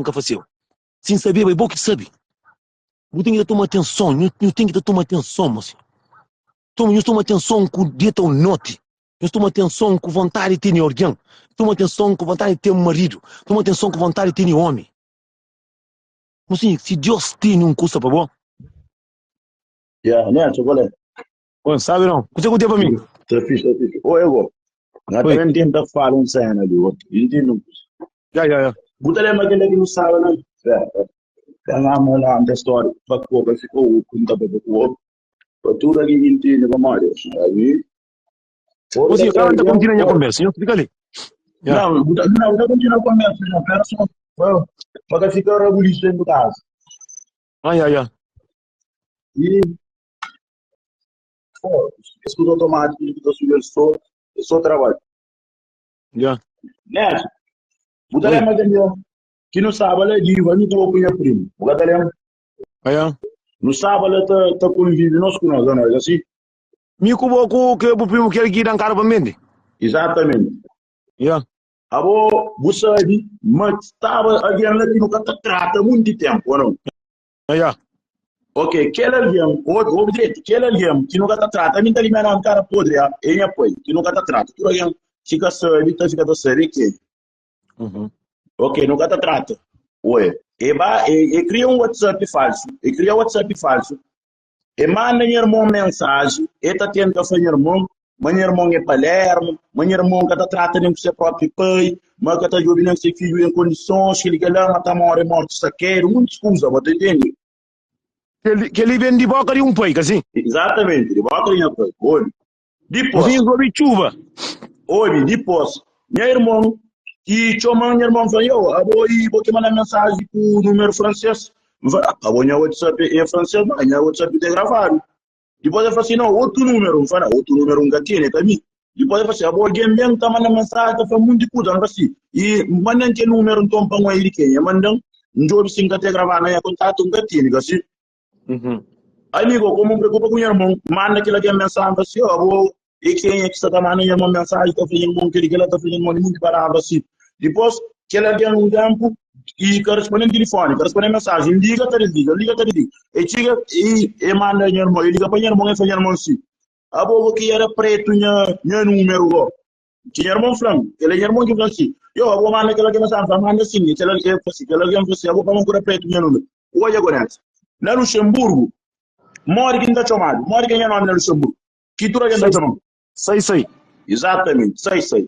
ka faseba. Si N sabeba, é bo ki sabe. Bu ten ki ta toma atenson, nhu ten ki ta toma atenson, mosinhu. Toma, nhu toma atenson ku deta un noti. Nhu toma atenson ku vontadi di tene algen. Toma atenson ku vontadi di ten maridu. Toma atenson ku vontadi di tene omi. Mosinhu, si Deus tene un kusa pa bo. Ya, Nelson, qual é? Oi, sabe não? Kuse ku ten pa mi? Tá fixe, tá fixe. Oi, ego. Nós Oi. também tenta falar um cena ali, outro. Entende um coisa. Ya, ya, ya. Bu ta lembra aquele que não sabe, não? É, é. Lá, lá, lá, história. Pa coca, ficou o conta pa coca. Pa tudo aqui que entende, como olha. Aí. Mozinho, cara, tá continua minha conversa. Senhor, fica ali. Ya. Não, bu ta, não, bu ta continua a conversa, não. Pera só. Pa, pa ka ficar rabuliço dentro de casa. Ah, ya, ya. E Pô, escuta automático que ta subi el só, é só trabalho. Ya. Nelson, bu ta Oi. lembra aquele dia que no estava lá de Iva, mi ku bo ku nha primo. Bu ka ta lembra? Ah, ya. No estava lá ta, ta convive nós ku nós, não é assim? Mi ku bo ku ke bu primo kel ki dan kara pa mende. Exatamente. Ya. Abo, bu sabe, ma estava alguém lá que nu ka ta trata muito tempo, ou não? Ya. Ok, kel algen, obi, obi direito, kel algen ki nu ka ta trata, ami n ta limia nomi kara podri, ah, é nha pai, ki nu ka ta trata. Tudu algen ki ka sabe, ta fika ta sabe é kenha. Uhum. Ok, nu ka ta trata. Oi, e ba, e, e kria un WhatsApp falsu, e kria WhatsApp falsu, e manda nha irmon mensaji, e ta tenta fla nha irmon ma nha irmon é Palermo, ma nha irmon ka ta trata nen ku se propi pai, ma ka ta djobe nen se fidju en kondisons, kel-li kel-la, ma ta more morti sakedu, muntis kuza, bo ta intende? Kel-li ben di boka di un pai, ka sin? Exatamente, di boka di nha pai. Obi, dipos. Mosinhus obi txuba. Obi, dipos, nha irmon ki txoman, nha irmon fla-m, Yo, abo i bo ki manda mensaji ku numeru franses? N fla, Abo nha WhatsApp é franses? Ma nha WhatsApp ta gravadu. Dipôs el fla si, Nau, otu númeru. N fla, Nau, otu númeru N ka tene, é ka mi. Dipôs el fla si, Abo algen ben ta manda mensaji ta fla munti kuza. N fla si, I manda-m kel númeru nton pa N oia di kenha. El manda-m, N djobe si N ka ten gravadu na nha kontatu, N ka tene, ka si? Amigo, komu N preokupa ku nha irmon, N manda kel algen mensaji, N fla si, Abo é kenha ki sta ta manda nha irmon mensaji ta fla nha irmon kel-li, kel-la, ta fla nha irmon di munti palavra si? Dipôs, kel algen un ténpu i ka responde-m tilifóni, ka responde-m mensaji, N liga ta desliga, N liga ta desliga. E txiga i e manda nha irmon, e liga pa nha irmon, e fla nha irmon si, Abo bo ki era pretu nha nha númeru go. Ki nha irmon fla-m, kel é nha irmon ki fla-m si, Yo, abo manda kel algen mensaji, N fla, manda sin, kel e fla si, kel algen fla si, abo pamodi ku era pretu nha númeru. Odja go Nelson, na Luxemburgu, modi ki N ta txomadu? Modi ki é nha nómi na Luxemburgu? Ki tudu algen ta txoma-m? Sai, sai. Exatamente, sai, sai.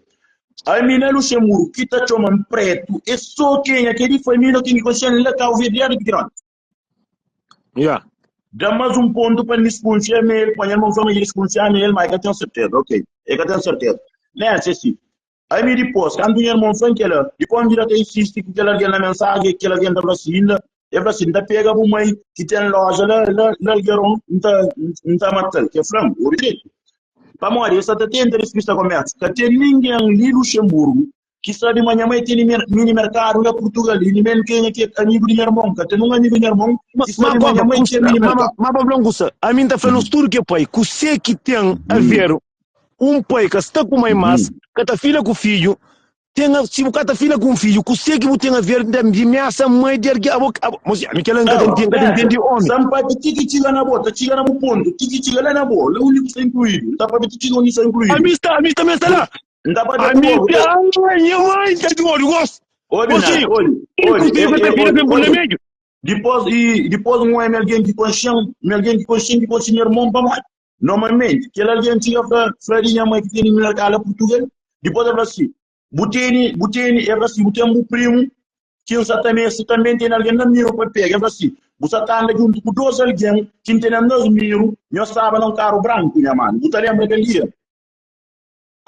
Ami na Luxemburgo, ki ta txoma-m pretu é só kenha ki é di família ou ken ki konxe-m la Kauverdianu pikinoti. Ya. Da más un pontu pa N diskunfia ma el, pa nha irmon fla ma dja diskunfia ma el, ma el ka ten serteza. Ok, el ka ten serteza. Nessa é si. Ami dipôs, kantu nha irmon fla-m kel-la, dipôs N bira ta insisti ku kel algen na mensaji, kel algen ta fla si inda, el fla si, N ta pega bu mai ki ten lója la, la, la Algeron, N ta, N ta mata-l. Ke fla-m, obi dretu. Pamodi el sta ta tenta dispista konbérsu. Ka ten ningen li Luxemburgu ki sabe ma nha mai tene mini merkadu la Purtugal, i menu kenha ki é amigu di nha irmon. Ka ten un amigu di nha irmon ki sabe ma nha mai ten mini merkadu. Ma pa fla un kusa, ami N ta fla nos tudu ki é pai, kusé ki ten a ver Un pai ka sta ku mai mas ka ta fila ku fidju ten a, si bu ka ta fila ku un fidju kuse ki bu ten a ver di miasa mai di algen abo abo mosi ami kela nka ta ntende nka ta ntende omi. Sa N papia ti ki txiga na bo ta txiga na bu pontu ti ki txiga la na bo la undi ku sta inkluidu N ta papia ti txiga undi sta inkluidu. Ami sta ami tambe sta la N ta papia ku ami bo sta ai nha mai ta di odu gosi Obi na mosinhu obi kin obi ku e ka ta e fila obi sen pul na obi meju. dipos i dipos N oia ma algen ki konxe-m ma algen ki konxe-m ki konxe nha irmon pamodi Normalmenti, kel algen txiga fla, fla di nha mai ki tene merkadu la Purtugal, dipôs el fla si, Bu tene, bu tene, el fla si, bu ten bu primu ki N sa ta meste tanbe, N tene algen na miru pa pega. El fla si, Bu sa ta anda djuntu ku dos algen ki N tene na miru, nhos staba na un karu branku, nha manu. Bu ta lenbra kel dia?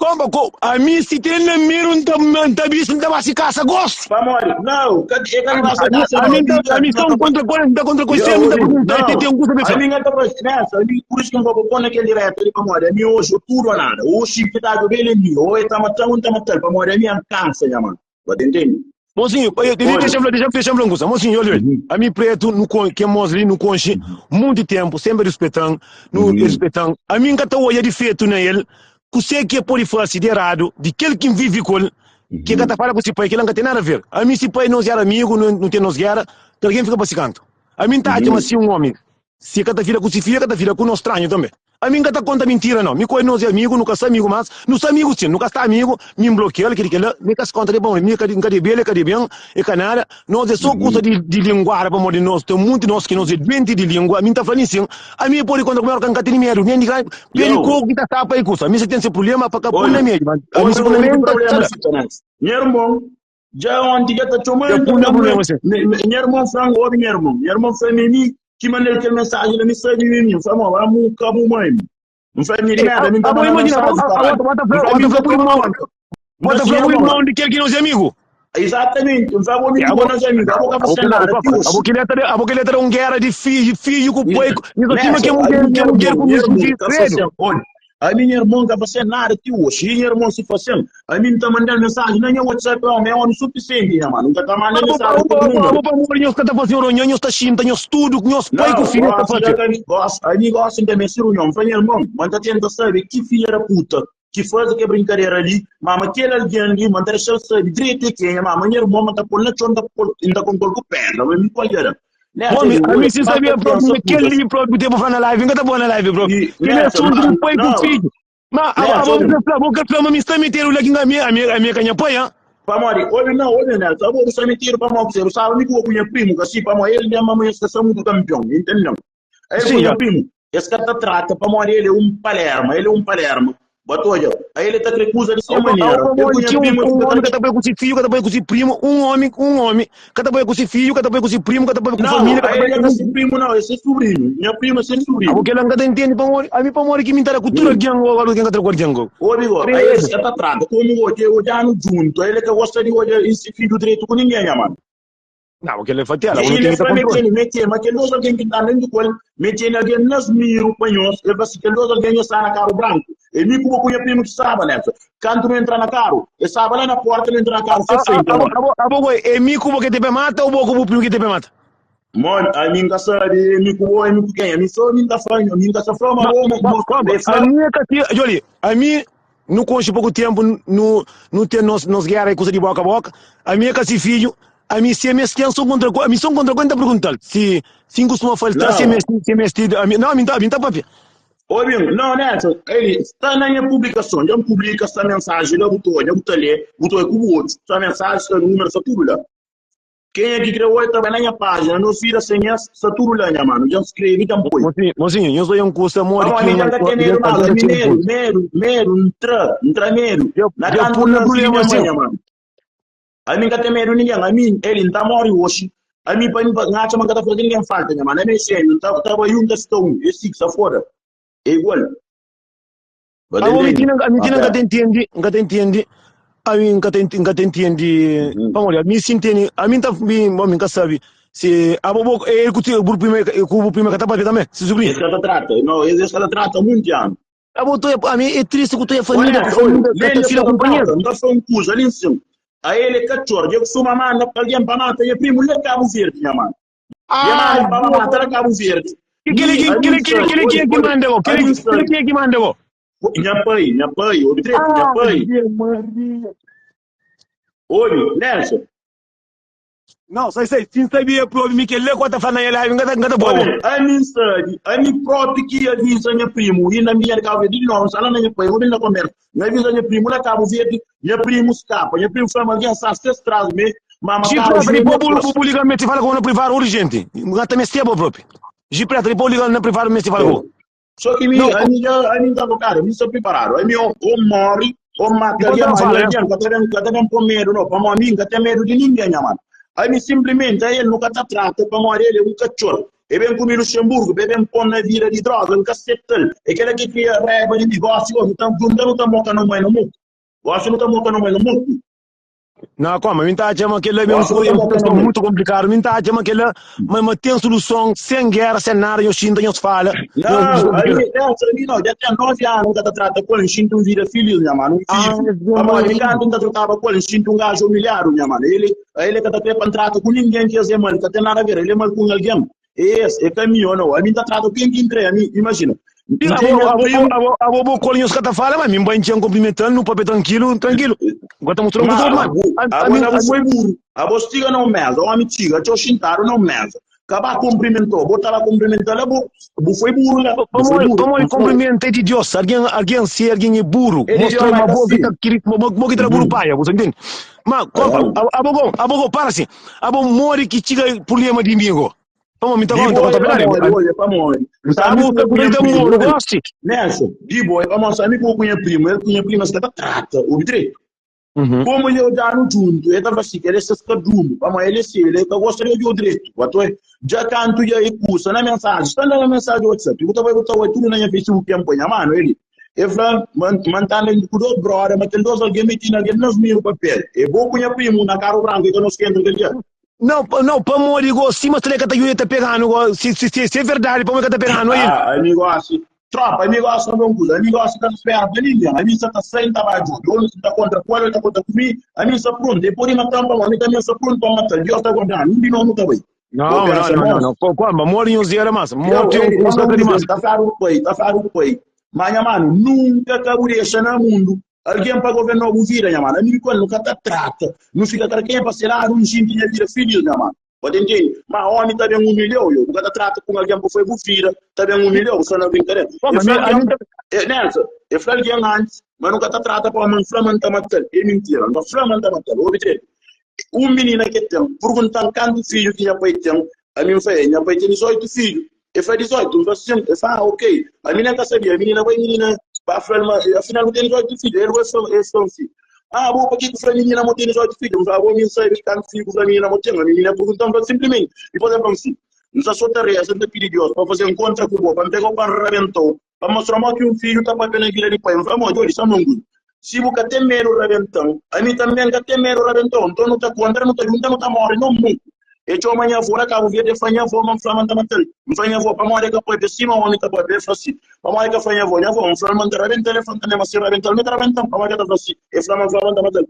Konba ku ami si ten na miru nta nta bisti nta ba si kasa gosi. Pamodi? Nau, ka e ka di ba si kasa nau. Ami nta ami sta un kontra ku nta kontra ku si ami nta pergunta si ten kusa pa fla. Ami nga ta fla nessa, ami pur isu ki nka pon na kel direto li pamodi ami oji o tudu o nada. Oji ki ta djobe el é mi, o e ta matan o nta matal pamodi ami am kansa nha mano. Ba ta intende? Mosinho, dexa-m fla, dexa-m fla un kusa. Mosinho, olha, ami pretu, nu kon, ken mos li, nu konxe munti tenpu, senpri rispetan, nu rispetan. Ami N ka ta odja difetu na el, kuse ki el pode fase di eradu, di kel ki N vive ku el. Ki ka ta fala ku si pai, kila nka ten nada a ver. Ami si pai nos era amigu, nu ten nos gera, ki algen fika pa si kantu. Ami nta atxa ma si un omi, si ka ta fida ku si fidju, ka ta fida ku nos stranhu tanbe. Ami nka ta konta mintira nau. Mi ku el nos é amigu, nu ka sta amigu mas, nu sta amigu sin, nu ka sta amigu, mi nblokial, kila kila, mi ka konta di pamodi mi ka nka debel, e ka deben, e ka nada. Nos é so kusa di di linguada pamodi nos ten munti nos ki nos é duenti di lingua. Ami nta fla nin sin, ami e podi konta ku mi ora ka nka tene medu nen di grandi pedi koku ki ta tapa e kusa. Ami si ten se prublema pa ka pun na medu, ma ami si pun na medu nta ta Nha ermon, Dja onti dja ta txoma el, ta fla-m, Nha ermon fla-m, obi nha ermon, nha ermon fla-m, é mi ki manda-l kel mensaji la, mi sabe ma é mi. N fla, Mo, amu ka bu mai mi. N fla, Mi di merda, mi N ta manda mensaji pa rádiu. N fla, Mi N ta toma onda. Bo ta fla bu irmon di kel ki nos é amigu? Exatamente. N fla, Bo mi ku bo nos é amigu, abo ka fase nada ti osi. Abo kel ta da un gera di fiju, fiju ku pai, sima ke mudjer ku fiju, credo. Ami nha ermon ka fase nada ti oxi i nha ermon si fasen ami N ta mandal mensaji na nha whatsapp ami é omi sufisienti nha manu N ka ta manda mensaji pa bu numeru. Abo pamodi nhos ka ta fase runion nhos ta xinta nhos tudu nhos pai ku fidju ta fase. Gosi ami gosi N ta meste runion N fla nha ermon ma N ta tenta sabe ki fidja da puta ki faze kel brinkadera li ma ma kel algen li ma N ta dexal sabe dretu é kenha ma ma nha ermon ma N ta pol na txon N ta pol N ta konpol ku pedra ma mi kualker Omi, ami si sabia propi ma kel li propi bu ten pa fla na live, N ka ta poi na live propi. Kel é asuntu di pai ku fidju. Ma abo bu ka fla, bu ka fla ma mi sta metedu la ki N ami, ami, ami é ka nha pai, ha? Pamodi, obi na, obi Nelson, abo bu sta metedu pamodi ku bu sabe mi ku bo ku nha primu ka si, pamodi el nha mamai es ka sta mutu kampion, intendeu? El ku nha primu, es ka ta trata pamodi el é un palerma, el é un palerma. Bo ta odja, el ta kre kuza di se manera. El ku nha primu, un omi ka ta bai ku si fidju, ka ta bai ku si primu, un omi, un omi ka ta bai ku si fidju, ka ta bai ku si primu, ka ta bai ku familia, ka ta bai ku. Não, el ka si primu não, é se sobrinhu. Nha primu é se sobrinhu. Abo kela N ka ta intende pamodi, ami pamodi ki mi ta da ku tudu algen o algen ka ta da ku algen go. Obi go, aí es ka ta trata komu go, ke odjanu djuntu, el ka gosta di odja si fidju dretu ku ningen, nha mano. Não, kel é fatela, E bu ele ten ki ta fla, kontrola. Mete-ni, mete, ma kel dos algen ki ta anda ku el, mete-ni algen nas miru pa nhos. El fla si, kel dos algen nhos sta na karu branku. É mi ku bo ku nha primu ki staba, Nelson. Kantu nu entra na karu, el staba la na porta, nu entra na karu, fe frenti, Abo, abo, abo, abo, é mi ku bo ki te pe mata ou bo ku bu primu ki te pe mata? Mon, ami N ka sabe, é mi ku bo, é mi ku kenha? Mi so mi N ta fla nho, mi N ka sa fla ma bo, ma, ma, ma, e fla. Ami é ka ti, Joli, ami nu konxe poku tempu, nu, nu ten nos, nos gera e kusa di boka a boka. Ami é ka si fidju, Ami si e meste N so nkontra ku ami so nkontra ku el N ta perguntal si si N kustuma falta si e meste si e meste ami não ami ta ami ta papia. Obi-m, não Nelson, el sta na nha publikason, dja N publika sta mensaji la, bu ta odja, bu ta lê, bu ta odja ku bu odju, sta mensaji, sta númeru, sta tudu la. Kenha ki kre odja ta bai na nha pájina, Nos Vida Sem Es, sta tudu la nha manu, dja N skrebe, dja N poi. Mosinhu, mosinhu, nhos odja un kusa modi Pamodi ki mi dja N ka ten medu más, ami medu, medu, medu, N tra, N tra medu dja na dja kantu pul N na nase di prubléma nha mãe, sin. nha manu. Ami N ka ten medu ningen, ami el N ta móre oxi, ami pa mi N atxa ma N ka ta faze ningen falta nha manu, ami é xémiu, N ta ta bai un, N ta fika un, é si ki sa foda, é igual. Ba ta Abo mi ntende? tina, ami tina Ah, N ka ta ntende, N ka ta ntende, ami N ka ta N ka ta ntende, pamodi ami si N tene, ami N ta mi, bo mi N ka sabe si abo bo el ku ti bu prima ku bu prima ka ta papia tanbe, si subrinhu? Es ka ta trata, no, es ka ta trata munti anu. Abo tu é, ami é triste ku tu é família, ku família ka ta fila kumpanheru. N ta fla un kuza li nsin, a el é katxor, dja kustuma manda pa algen pa mata nha primu la Kabu Verdi, nha mano. Dja manda pa mata la Kabu Verdi. Kili ki kili kili kili ki ki manda bo? Kili kili ki ki manda bo? Nha pai, nha pai, obi dretu, nha pai. Obi, Nelson. Não, sei, sei, sim sabia probi mi kel ko ta fla na live, nga ta nga ta boa. Ami sabi, ami propi ki avisa nha primo, inda mi de Cabo Verde di novo, sala na nha pai, obi na conversa. Nha avisa nha primo na Cabo Verde, nha primo escapa, nha primo fala alguém sa se traz me, mama Gi preta di bo bu liga me te fala com na privado urgente. Nga ta me sebo propi. Gi preta di bo liga na privado me te fala com. Só ki mi, ami dja, ami nta bokadu, ami sta priparadu. Ami ô, ô morri, ô mata Enquanto algen, não ma fala, algen ka ta ben, ka ta ben pô medu no, pamodi ami nka ten medu di ningen, nha mano. Ami simplimenti a el nu ka ta trata pamodi el é un katxor. E ben ku mi Luxemburgo pa e ben pô-m na vida di droga, N ka seta-l. É kela ki kria raiba di mi. Gosi, gosi, nu ta djunta, nu ta moka no mai no muku. Gosi nu ta moka no mai no muku. Na koma, mi ta atxa ma kel-la é un situason mutu konplikadu. Mi ta atxa ma kel-la ma, ma ten soluson sen géra, sen nada. Nhos xinta, nhos fala. Não, ami, Nelson, ami não, dja ten 9 anu N ka ta trata ku el, N xinti un vida filis, nha manu, N vive. Pamodi mi kantu N ta trataba ku el, N xinti un gaju umilhadu, nha manu. Ele, ele ka ta kre pa N trata ku ningen ki es é mal, ka ten nada a ver, ele é mal ku un algen. É es, é ka mi, ô nau. Ami N ta trata ku ken ki N kre, ami, imajina. N ten nha primu. Abo, abo, bo kol nhos ka ta fala, ma mi bai ntxen komplimental, nu papia trankilu, trankilu. N ka ta mostra un Ma kusa, ma abo, abo na bu foi buru. Abo stiga na un mesa, omi txiga, txeu xintadu na un mesa. Ka ba komplimentou, bo ta ba komplimental, abo, bu foi buru la, bu foi Pamodi, buru. pamodi N flau. komplimenta é di Deus. Algen, algen, si algen é buru, É di mostra Deus, ma ma é ka bo ki si. ta kiri, bo, bo ki ta da buru paia, bu ta ntende? Ma, ko, abo go, abo go, para si. Abo modi ki txiga prublema di mi go? Pamodi mi ta Di conta, bo conta é verdade. pamodi, oi, é pamodi. N Sa mi abo ku ku nha ta primo, moro oi. gosi. Nelson, di bo é pamodi sa mi ku nha primo, el ku nha prima sta ta trata, obi direito. Como eu odja-nu djuntu, el ta fla si, kel é ses kardumu, pamodi el é si, el ka gosta di odja-u dretu. Watu é, dja kantu dja e kusa na mensaji, sta na mensaji WhatsApp, bu ta bai bu ta oi tudu na nha Facebook ki N poi nha manu, el E fla ma N ta anda ku dos broda, ma kel dos algen meti na algen nas meiu papel. E bo ku nha primu na karu branku e ka nos ki entra kel dia. Nau, nau, pamodi go, sima sta li ka ta djuda e ta peganu go, si, si, si, si é verdadi, pamodi ka ta peganu ail? Ah, ami gosi, tropa, ami gosi ta fla un kuza, ami gosi ka ta spera pa ningen, ami sa ta sai, N ta ba djuda, o N ta kontra ku el, o el ta kontra ku mi, ami sa pruntu, e podi matan pamodi ami tanbe N sa pruntu pa N matal, Dios ta guardanu, un di nos nu ta bai. Não, Bo não, pensa, não, não, mos, não. Pô, quando? Morre uns dias mas. Yo, Morte um Eli, custa fala que un kuza, demais. ta fladu ku pai, ta fladu ku pai. Ma nha manu, nunka ka bu dexa na mundu algen pa governou bu vida, nha manu. Ami ku el nu ka ta trata, nu fika kada kenha pa se ladu, N xinti nha vida filis, nha manu. Bo ta intende? Ma omi ta ben umilhau, yo. Bu ka ta trata ku un algen pa foi bu vida, ta ben umilhau, so na brinkadera. Pô, E mas fla ami, ami algen, ta... e, Nelson, e fla algen antis, ma nu ka ta trata pa omi, N fla ma N ta matal. É mintira, N ka fla ma N ta matal. Obi dretu. Un minina ki el ten pergunta-m kantu fidju ki nha pai ten. Ami N fla-el, Nha pai ten 18 fidju. El fla, 18? N fla, Sin. El fla, Ah, ok. Ami nen ka sabia. Minina bai, minina ba fla-l ma afinal bu ten 18 fidju. El bai fla-m, el fla-m si, Ah, bo, pakê ki bu fla minina ma bu ten 18 fidju? N fla, Abo mi N sabe kantu fidju ku fla minina ma bu ten. Ami minina pergunta-m, N fla, Sinplimenti. Dipôs el fla-m si, N sta so ta reza, N ta pidi Deus pa faze-m nkontra ku bo, pa N pega-u pa N rabenta-u. Pa mostra modi ki un fidju ta papia na vida di pai. N fla, Amor, djobe, sá-m un Si bu ka ten medu rabenta-m, ami tanbe N ka ten medu rabenta-u. Nton nu ta kontra, nu ta djunta, nu ta móre na un mutu. E txoma nha avó na Kabu Verdi, e fla nha avó ma N fla ma N ta mata-l. N fla nha avó, Pamodi e ka papia sima omi ta papia? E fla si, Pamodi e ka fla nha avó? Nha avó, N fla-l ma N ta rabenta-l. E fla-m tanbe ma si N rabenta-l, mi ta rabenta-m. Pamodi e ka ta fla si? E fla ma N fla ma N ta mata-l.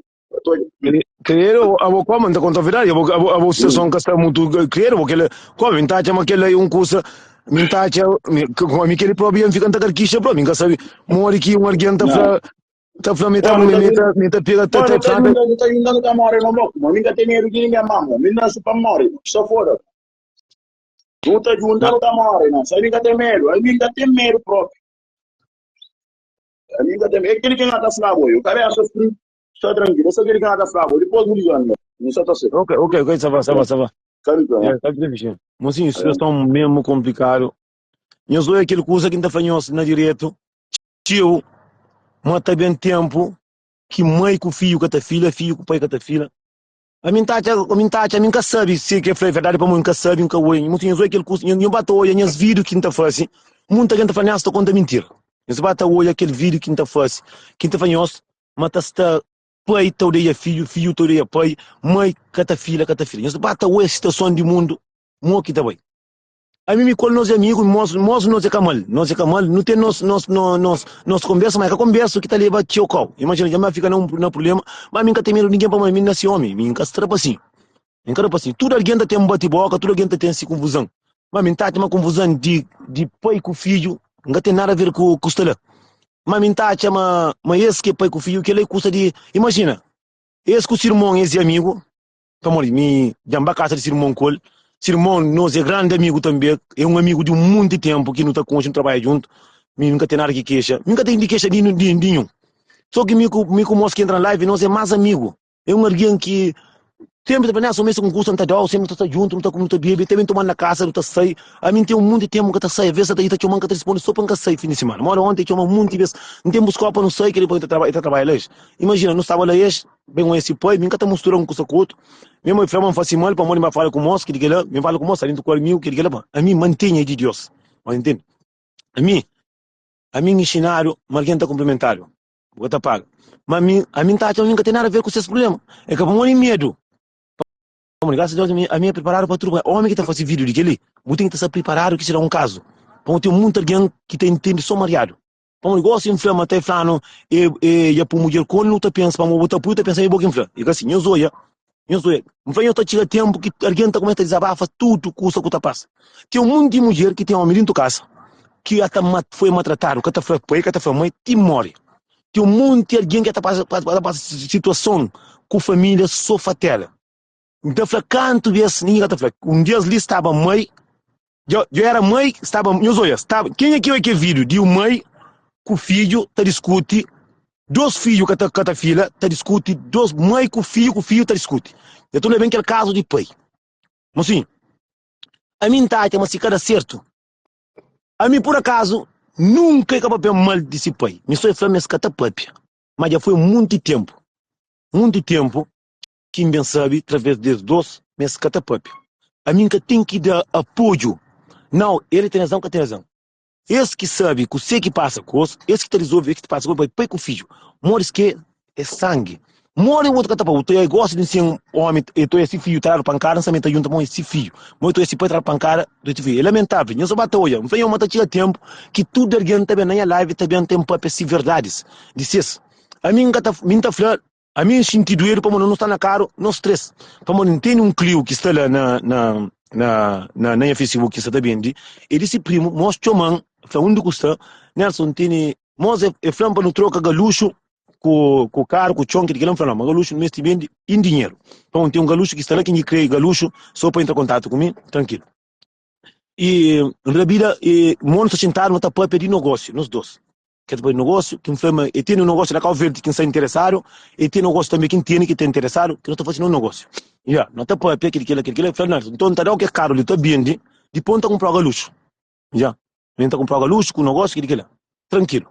Credo, abo como N ta conta verdade, abo, abo, abo situação ka sta muito credo, bo kela, como mi ta atxa ma kela é um kusa, mi ta atxa, mi, como mi keli propi mi fika ta karkixa propi, mi ka sabe modi ki um alguém ta fla, ta fla mi ta, Mano, mi ta, mi ta pega, ta, Mano, ta, ta ta, junta, ta junta, nu ta morre no bloco. Mano, mi ka ten medo di ninguém, mano. Mi nasce pa morre, se foda. Nu ta junta, nu ta morre, não. Sabe, mi ka ten medo. Mi ka ten medo próprio. Ami ka ten medo. É keli ki N ta fla bo, yo. Cabeça frio. Sta tranquilo. Essa keli ki N ta fla bo. Depois bu liga-m. N sa ta ser. Ok, ok, ok, ça va, ça va, ça va. Campeão. É, tá bem, Mocinho, situação mesmo complicado. Nhos oi aquele kusa ki N ta fla nhos na direto. Tio, ma ta ben tempo ki mãe ku filho ka ta fila, filho ku pai ka ta fila. Ami N ta atxa, ami N ta atxa, ami N ka sabe si ke fla é verdade pamodi N ka sabe, N ka oi. Mocinho, nhos oi kel kusa, nhos ba ta oia nhas vídeo ki N ta fase. Munta algen ta fla, Nhas ta konta mintira. Nhos ba ta oia kel vídeo ki N ta fase, ki N ta fla nhos ma ta sta pai ta odeia fidju, fidju ta odeia pai, mai ka ta fila, ka ta fila. Nhos ba ta oia situason di mundu mo ki ta bai. Ami mi kual nos é amigu, mos, mos nos é ka mal, nos é ka mal, nu ten nos, nos, no, nos, nos konbersa, ma é ka konbersu ki ta leba txeu kau. Imajina, dja ma fika na un na prublema, ma mi N ka ten medu di ningen pamodi mi N nase omi, mi N ka sta rapasinhu, mi N ka rapasinhu. Tudu algen ta ten bati boka, tudu algen ta ten si konfuzan, ma mi N ta atxa ma konfuzan di, di pai ku fidju N ka ten nada a ver ku, ku sta la. Ma mi N ta atxa ma, ma es ki é pai ku fidju, kel-la é kusa di, imajina, es ku se irmon es é amigu, Pamodi mi dja N ba kasa di se irmon ku el. Se irmon nos é grandi amigu tanbe, é un amigu di un monti ténpu ki nu ta konxe, nu trabadja djuntu. Mi N ka ten nada ki kexa, mi N ka ten di kexa di ninhun. So ki mi ku mi ku mos ki entra na live nos é más amigu. É un algen ki sénpri ta fla, Nelson, meste ku un kusa N ta da-u, sénpri nu ta sta djuntu, nu ta kume, nu ta bebe, ta ben toma-nu na kasa, nu ta sai. Ami N ten un monti ténpu N ka ta sai, aves ta txoma-m N ka ta risponde so pa N ka sai fin di simana. Modi onti el txoma-m monti bes, N ten buska-u pa nu sai, kel-li pa el ta trabadja la es. Imajina, nu staba la es. Ben oia si pai, mi N ka ta mustura un kusa ku otu. Nha mai fla ma N fasi mal pamodi N ba fala ku mos, kel-li kel-la, mi N fala ku mos, sta dentu ku amigu, kel-li kel-la. Ami mantenha di Dios. Mas ntende? Ami, ami N inxinadu ma algen ta kunprimentadu, bu ka ta paga. Ma ami, ami N ta atxa ma mi N ka ten nada aver ku ses prubléma. É ka pamodi medu. Pamodi, grasas a Deus, ami, ami é priparadu pa tudu. Omi ki ta fasi vídiu di kel-li, bu ten ki ta sta priparadu ki si da un kazu. Pamodi ten monti algen ki ta intende so mariadu. Pamodi gosi N fla ma ta e flanu e e dja pui mudjer ku el nu ta pensa pamodi bu ta pui ta pensa e bo ki N fla e ka si nhos oia nhos oia N fla nhos ta txiga tempu ki algen ta kumesa ta dizabafa tudu kusa ku ta pasa ten un monti mudjer ki ten omi dintu kasa. ki ata foi maltratadu ka ta fla pai ka ta fla mai ti mori. Ten un monti algen ki ta pasa ta pasa situason ku familia so fatela. N ta fla kantu bes ningen ka ta fla. Un di es li staba mai, dja dja era mai staba, nhos oia, staba kenha ki oia kel video di un mai ku fidju ta diskuti, dos fidju ka ta ka ta fila ta diskuti, dos mai ku fidju ku fidju ta diskuti. Dja torna ben kel kazu di pai. Mosinhu, ami N ta atxa ma si ka da sertu, ami pur akazu nunka e ka papia mal di si pai. Mi so e fla ma es ka ta papia, ma dja foi munti tempu, munti tempu ki N ben sabe traves des dos ma es ka ta papia. Ami N ka ten ki da apoju, nau, el ten razan, N ka ten razan. Es ki sabe kuse ki pasa ku os, es ki ta rizolve, es ki ta pasa ku pai, pai ku fidju. Modi ke é sangi. Modi otu ka ta pa, otu é gosta di nsin omi, e to é si fidju ta dadu pankada, nsa mi ta junta pamodi é si fidju. Modi to é si pai ta dadu pankada, to é si fidju. É lamentavel. Nhos ba ta odja. N fla nho ma ta txiga tempu ki tudu algen ta ben na nha live ta ben ten papia si verdadis di ses. Ami N ka ta, mi N ta fla Ami N xinti duedu pamodi no sta na karu nos 3 pamodi N tene un kliu ki sta la na na na na na nha facebook ki sta ta bende e di si primu mos txoman fla undi ku sta Nelson N tene mos e flan pa nu troka galuxu ku ku karu ku txon kila kila N fla no ma galuxu nu mesti bende in dinheru pamodi N ten un galuxu ki sta la ki N kre galuxu so pa entra kontatu ku mi trankilu i N rabida i mo nu sta xintadu nu ta papia di nogosiu nos dos Ke ta poi nogósiu, ki N fla ma e tene un nogósiu na Kau Verdi ki N sta interesadu, e ten nogósiu tanbe ki N tene ki ta interesadu, ki no ta fasi no nogósiu. Ya, no ta papia kil kila, kil kila, e fla, Nelson, nton N ta dau ke karu li ta bindi, dipos N ta kunprau galuxu. Ya, mi N ta kunprau galuxu ku nogósiu, kil kila. Trankilu.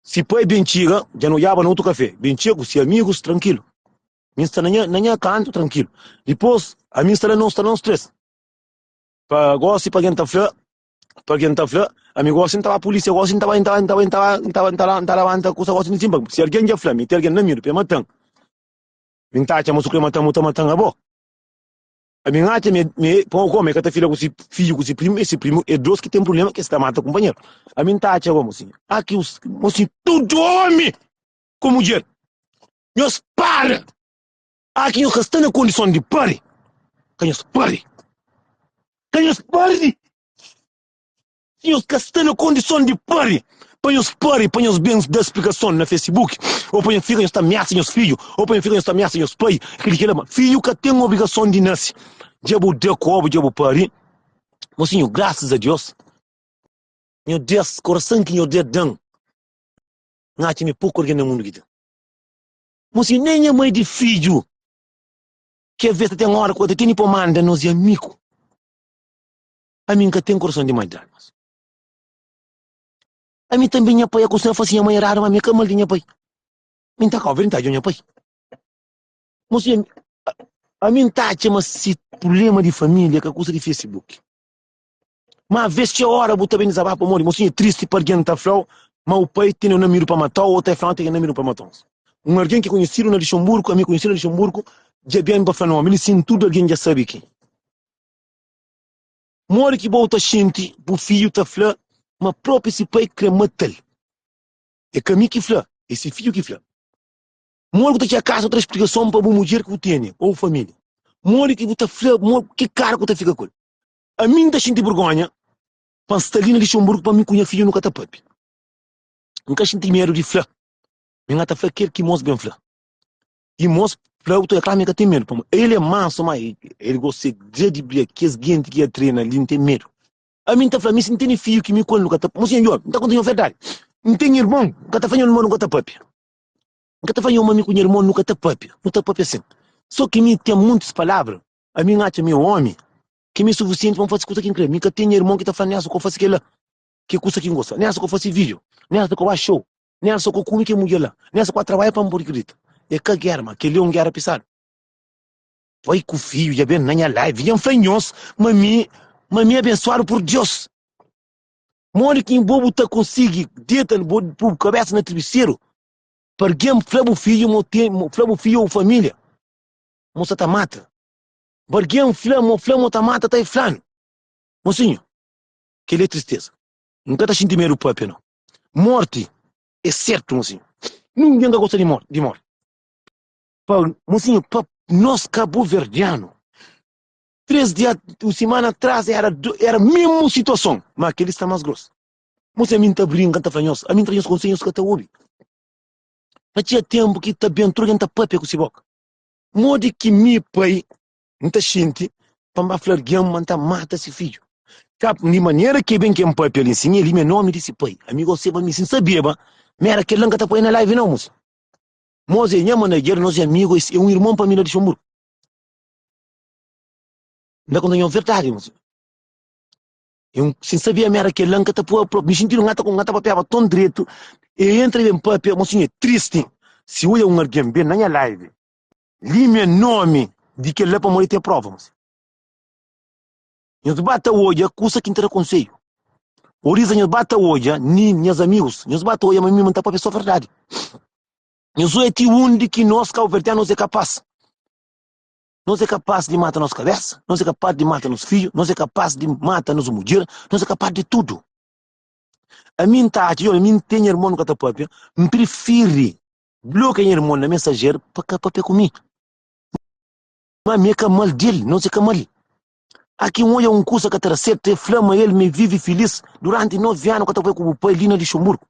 Si pai ben txiga, dja no odjaba na otu kafe, ben txiga ku si amigus, trankilu. Mi N sta na nha, na nha kantu, trankilu. Dipos, ami N sta la, no sta nos tres. Pa gosi, pa algen ta fla, Pa algen ta fla, Ami gosi N ta ba pulisia, gosi N ta bai, N ta bai, N ta bai, N ta bai, N ta bai, N ta N ta labanta kusa gosi N sinba. Si algen dja fla mi, ten algen na medu pa e matan, mi N ta atxa ma su kre matan, bu ta matan abo. Ami N atxa mi mi pa un omi e ka ta fila ku si fidju ku si primu, e si primu e dos ki ten prublema ki es ta mata kunpanheru. Ami N ta atxa bo, mosinhu, a ki mosinhu tudu omi ku mudjer nhos para! A ki nhos ka sta na kondison di pari, ka nhos pari. Ka nhos pari! Si nhos ka sta na kondison di pari, pa nhos pari, pa nhos ben da splikason na Facebook, ou pa nhos fika nhos ta amiasa nhos fidju, ou pa nhos fika nhos ta amiasa nhos pai, kel kela, ma fidju ka ten obrigason di nase. Dja bu da kobu, dja bu pari. Mosinhu, grasas a Deus, nho Deus, korason ki nho Deus dan, N atxa ma é poku algen na mundu ki ten. Mosinhu, nen nha mai di fidju, ki aves ta ten ora ku ta tene pa manda nos é amigu. Ami N ka ten korason di maldadi, mas ami tanbe nha pai akustuma fase nha mai eradu, ma ami é ka mal di nha pai. Mi N ta kau verdadi, N ta odja nha pai. Mosinhu, ami N ta atxa ma si prublema di familia ka kusa di Facebook. Ma aves txeu ora bu ta ben dizabafa pamodi mosinhu é tristi pa algen ta fla-u ma u pai tene un amidu pa mata-u ô ta fla-u ma ten amidu pa mata-u. Un algen ki konhesidu na Lixonburgu, ami konhesidu na Lixonburgu, dja ben pa fla nomi li sin tudu algen dja sabe ki. Modi ki bo ta xinti bu fidju ta fla ma propi si pai kre mata-l? É ka mi ki fla, é si fidju ki fla. Modi ku ta txega kasa bu ta da splikason pa bu mudjer ki bu tene ô bu familia? Modi ki bu ta fla, ki kara ku ta fika ku el? Ami N ta xinti burgonha pa N sta li na Lixonburgu pa mi ku nha fidju nu ka ta papia. N ka xinti medu di fla, mi N ka ta fla kel ki mos ben fla. I mos fla, bu ta klaru mi ka ten medu pamodi el é mansu ma el gosta di bria kes genti ki ya trena li N ten medu. Ami N ta fla, mi si N tene fidju ki mi ku el nu ka ta, mosinha djobe, N ta konta nho verdadi, N ten irmon, N ka ta fla nho irmon nu ka ta papia. N ka ta fla nho ma mi ku nha irmon nu ka ta papia, nu ta papia sin. So ki mi ten muntis palabra, ami N atxa mi é omi, ki mi é sufisienti pa N fasi kusa ki N kre. Mi ka ten nha irmon ki ta fla Nelson ko fasi kela, ki kusa ki N gosta. Nelson ko fasi video, Nelson ko ba show, Nelson ko kume ke mudjer la, Nelson ko trabadja pa N pudi kridita. É ka gera, ma keli é un gera pisadu. Pai ku fidju dja ben na nha live, dja N fla nhos ma mi, ma mi é abensuadu pur Deus. Modi ki bo bu ta konsigi deta bo bu kabesa na tribiseru pa algen fla bu fidju ma ten, fla bu fidju ou familia ma bu sta ta mata? Pa algen fla ma fla ma ta mata ta e flanu. Mosinhu, kel-li é tristeza. N ka ta xinti medu papia no. Morti é sertu, mosinhu. Ningen ka gosta di morti, di morti. Pa, mosinhu, pa nos kabuverdianu, 3 dia, un simana atras era, era mesmu situason, ma kel-li sta más gros. Mosi ami nta brinka nta fla nhos, ami nta da nhos konsedju nhos ka ta obi. Ta txia tenpu ki ta ben tudu algen ta papia ku si boka. Modi ki mi pai nta xinti pa nba fla algen ma nta mata si fidju? Ka di manera ki ben ki N papia li nsin, el mi é nomi di si pai. Ami gosi pa mi si N sabeba ma era kel la N ka ta poi na live nau mosi. Mosi é nha manager, nos é amigu, é un irmon pa mi la di Luxemburgo. N ta konta nho verdadi mosi. Eu, si N sabia ma era kel la N ka ta poi propi. Mi xintidu N ka ta N ka ta papiaba ton dretu. E entra e ben papia, mosi é tristi si oia un algen ben na nha live li mi é nomi di kel la pamodi ten prova mosi. Nhos ba ta odja kusa ki N ta da konsedju. Oriza nhos ba ta odja, ni nhas amigus, nhos ba ta odja ma mi ma N ta papia so verdadi. Nhos odja ti undi ki nos kabuverdianu nos é kapas. Nos é kapas di mata nos kabesa, nos é kapas di mata nos fidju, nos é kapas di mata nos mudjer, nos é kapas di tudu. Ami N ta atxa, djobe, mi N ten nha irmon nu ka ta papia, N prifiri blokia nha irmon na mensajeru pa ka papia ku mi. Ma mi é ka mal di el, nos é ka mal. Aki N odja un kusa ka ta da sertu, el fla ma el me vive filis duranti 9 anu ka ta pai ku bu pai li na Luxemburgo.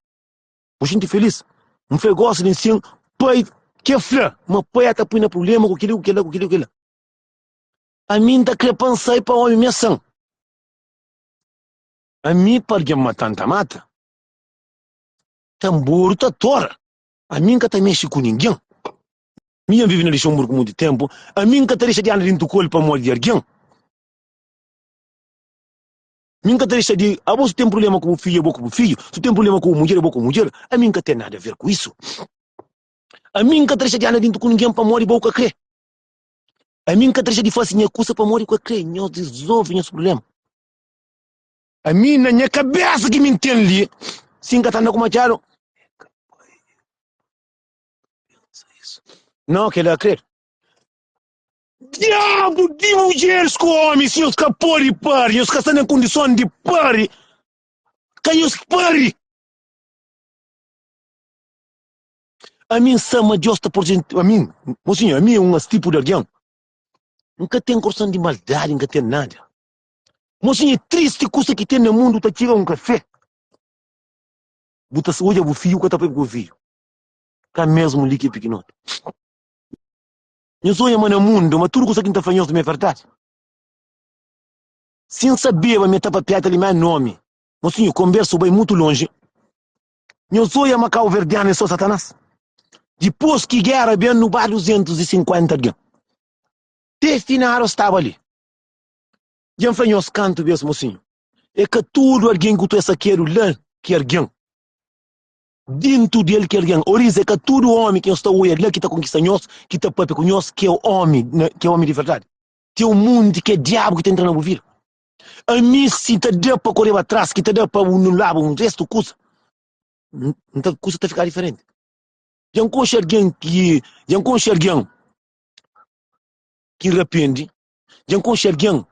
Bu xinti filis? N fla gosi li nsin, pai ke fla ma pai ata pui na prublema ku kili ku kila ku kili ku kila. Ami N ta kre pa N sai pa omi me san. Ami pa algen mata N ta mata. Tamboru ta tora. Ami N ka ta mexe ku ningen. Mi dja N vive na Luxemburgo monti tempu, ami N ka ta dexa di anda dintu ku el pamodi di algen. Mi N ka ta dexa di, abo si ten prublema ku bu fidju, abo ku bu fidju, si ten prublema ku bu mudjer, abo ku bu mudjer, ami N ka ten nada a ver ku isu. Ami N ka ta dexa di anda dintu ku ningen pamodi bo ka kre. Ami N ka ta dexa di fasi nha kusa pamodi ku ka kre. Nhos dizolve nhos prublema. Ami na nha kabesa ki mi N ten li, si N ka ta anda ku matxadu, Não, kel-la kre. Diabu di mudjeris ku omis, nhos ka pode pari, nhos ka sta na kondison di pari, ka nhos pari. Ami N sa ma Deus ta pode, ami, mosinhu, ami é un as tipu di algen, N ka ten korson di maldadi, N ka ten nada. Mosinhu, é tristi kusa ki ten na mundu ta txiga un kafé. Bu ta odja bu fidju, bu ka ta poi ku bu fidju. Ka mesmu li ki é pikinoti. Nhos odja ma na mundu, ma tudu kusa ki N ta fla nhos ma é verdadi. Si N sabeba ma e ta papiata li ma é nomi, mosinhu, konbersu bai mutu lonji. Nhos odja ma kauverdianu é so Satanás. Dipôs ki géra ben, nu ba 250 algen. Te finadu staba li. Dja N fla nhos kantu bês, mosinhu, é ka tudu algen ku ta sakedu la ki algen. Dintu di el ki algen. Oris, é ka tudu ómi ki nhos ta oia la ki ta konkista nhos, ki ta pâpia ku nhos, ki é ómi, ki é ómi di verdadi. Ten un monti ki é diabu ki ta entra na bu vida. Ami, si ta da pa koreba tras, ki ta da pa bu nulaba un restu kusa, nta kusa ta fika diferenti. Dja N konxe algen ki, dja N konxe algen ki rapende, Dja N konxe algen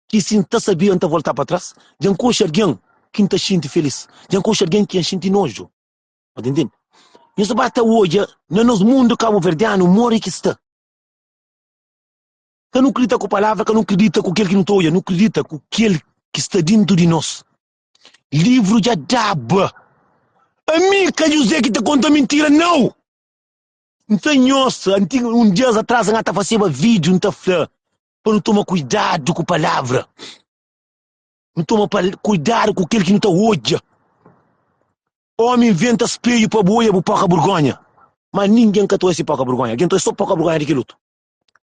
ki si N ta sabia N ta volta pa tras. Dja N konxe algen ki N ta xinti felis. Dja N konxe algen ki N xinti noju. Ba ta intende? Nhos ba ta odja na nos mundu kabuverdianu modi ki sta. Ka nu kridita ku palavra, ka nu kridita ku kel ki nu ta odja, nu kridita ku kel ki sta dintu di nos. Livru dja daba. Ami ka Juzé ki ta konta mintira, nau! N fla nhos, antigu, un dias atras N ta faseba vídiu, N ta fla pa nu toma kuidadu ku palavra. Nu toma pa, kuidadu ku kel ki nu ta odja. Omi inventa speiu pa bu odja bu poka burgonha. Ma ningen ka ta odja si poka burgonha. Algen ta odja so poka burgonha di kel otu.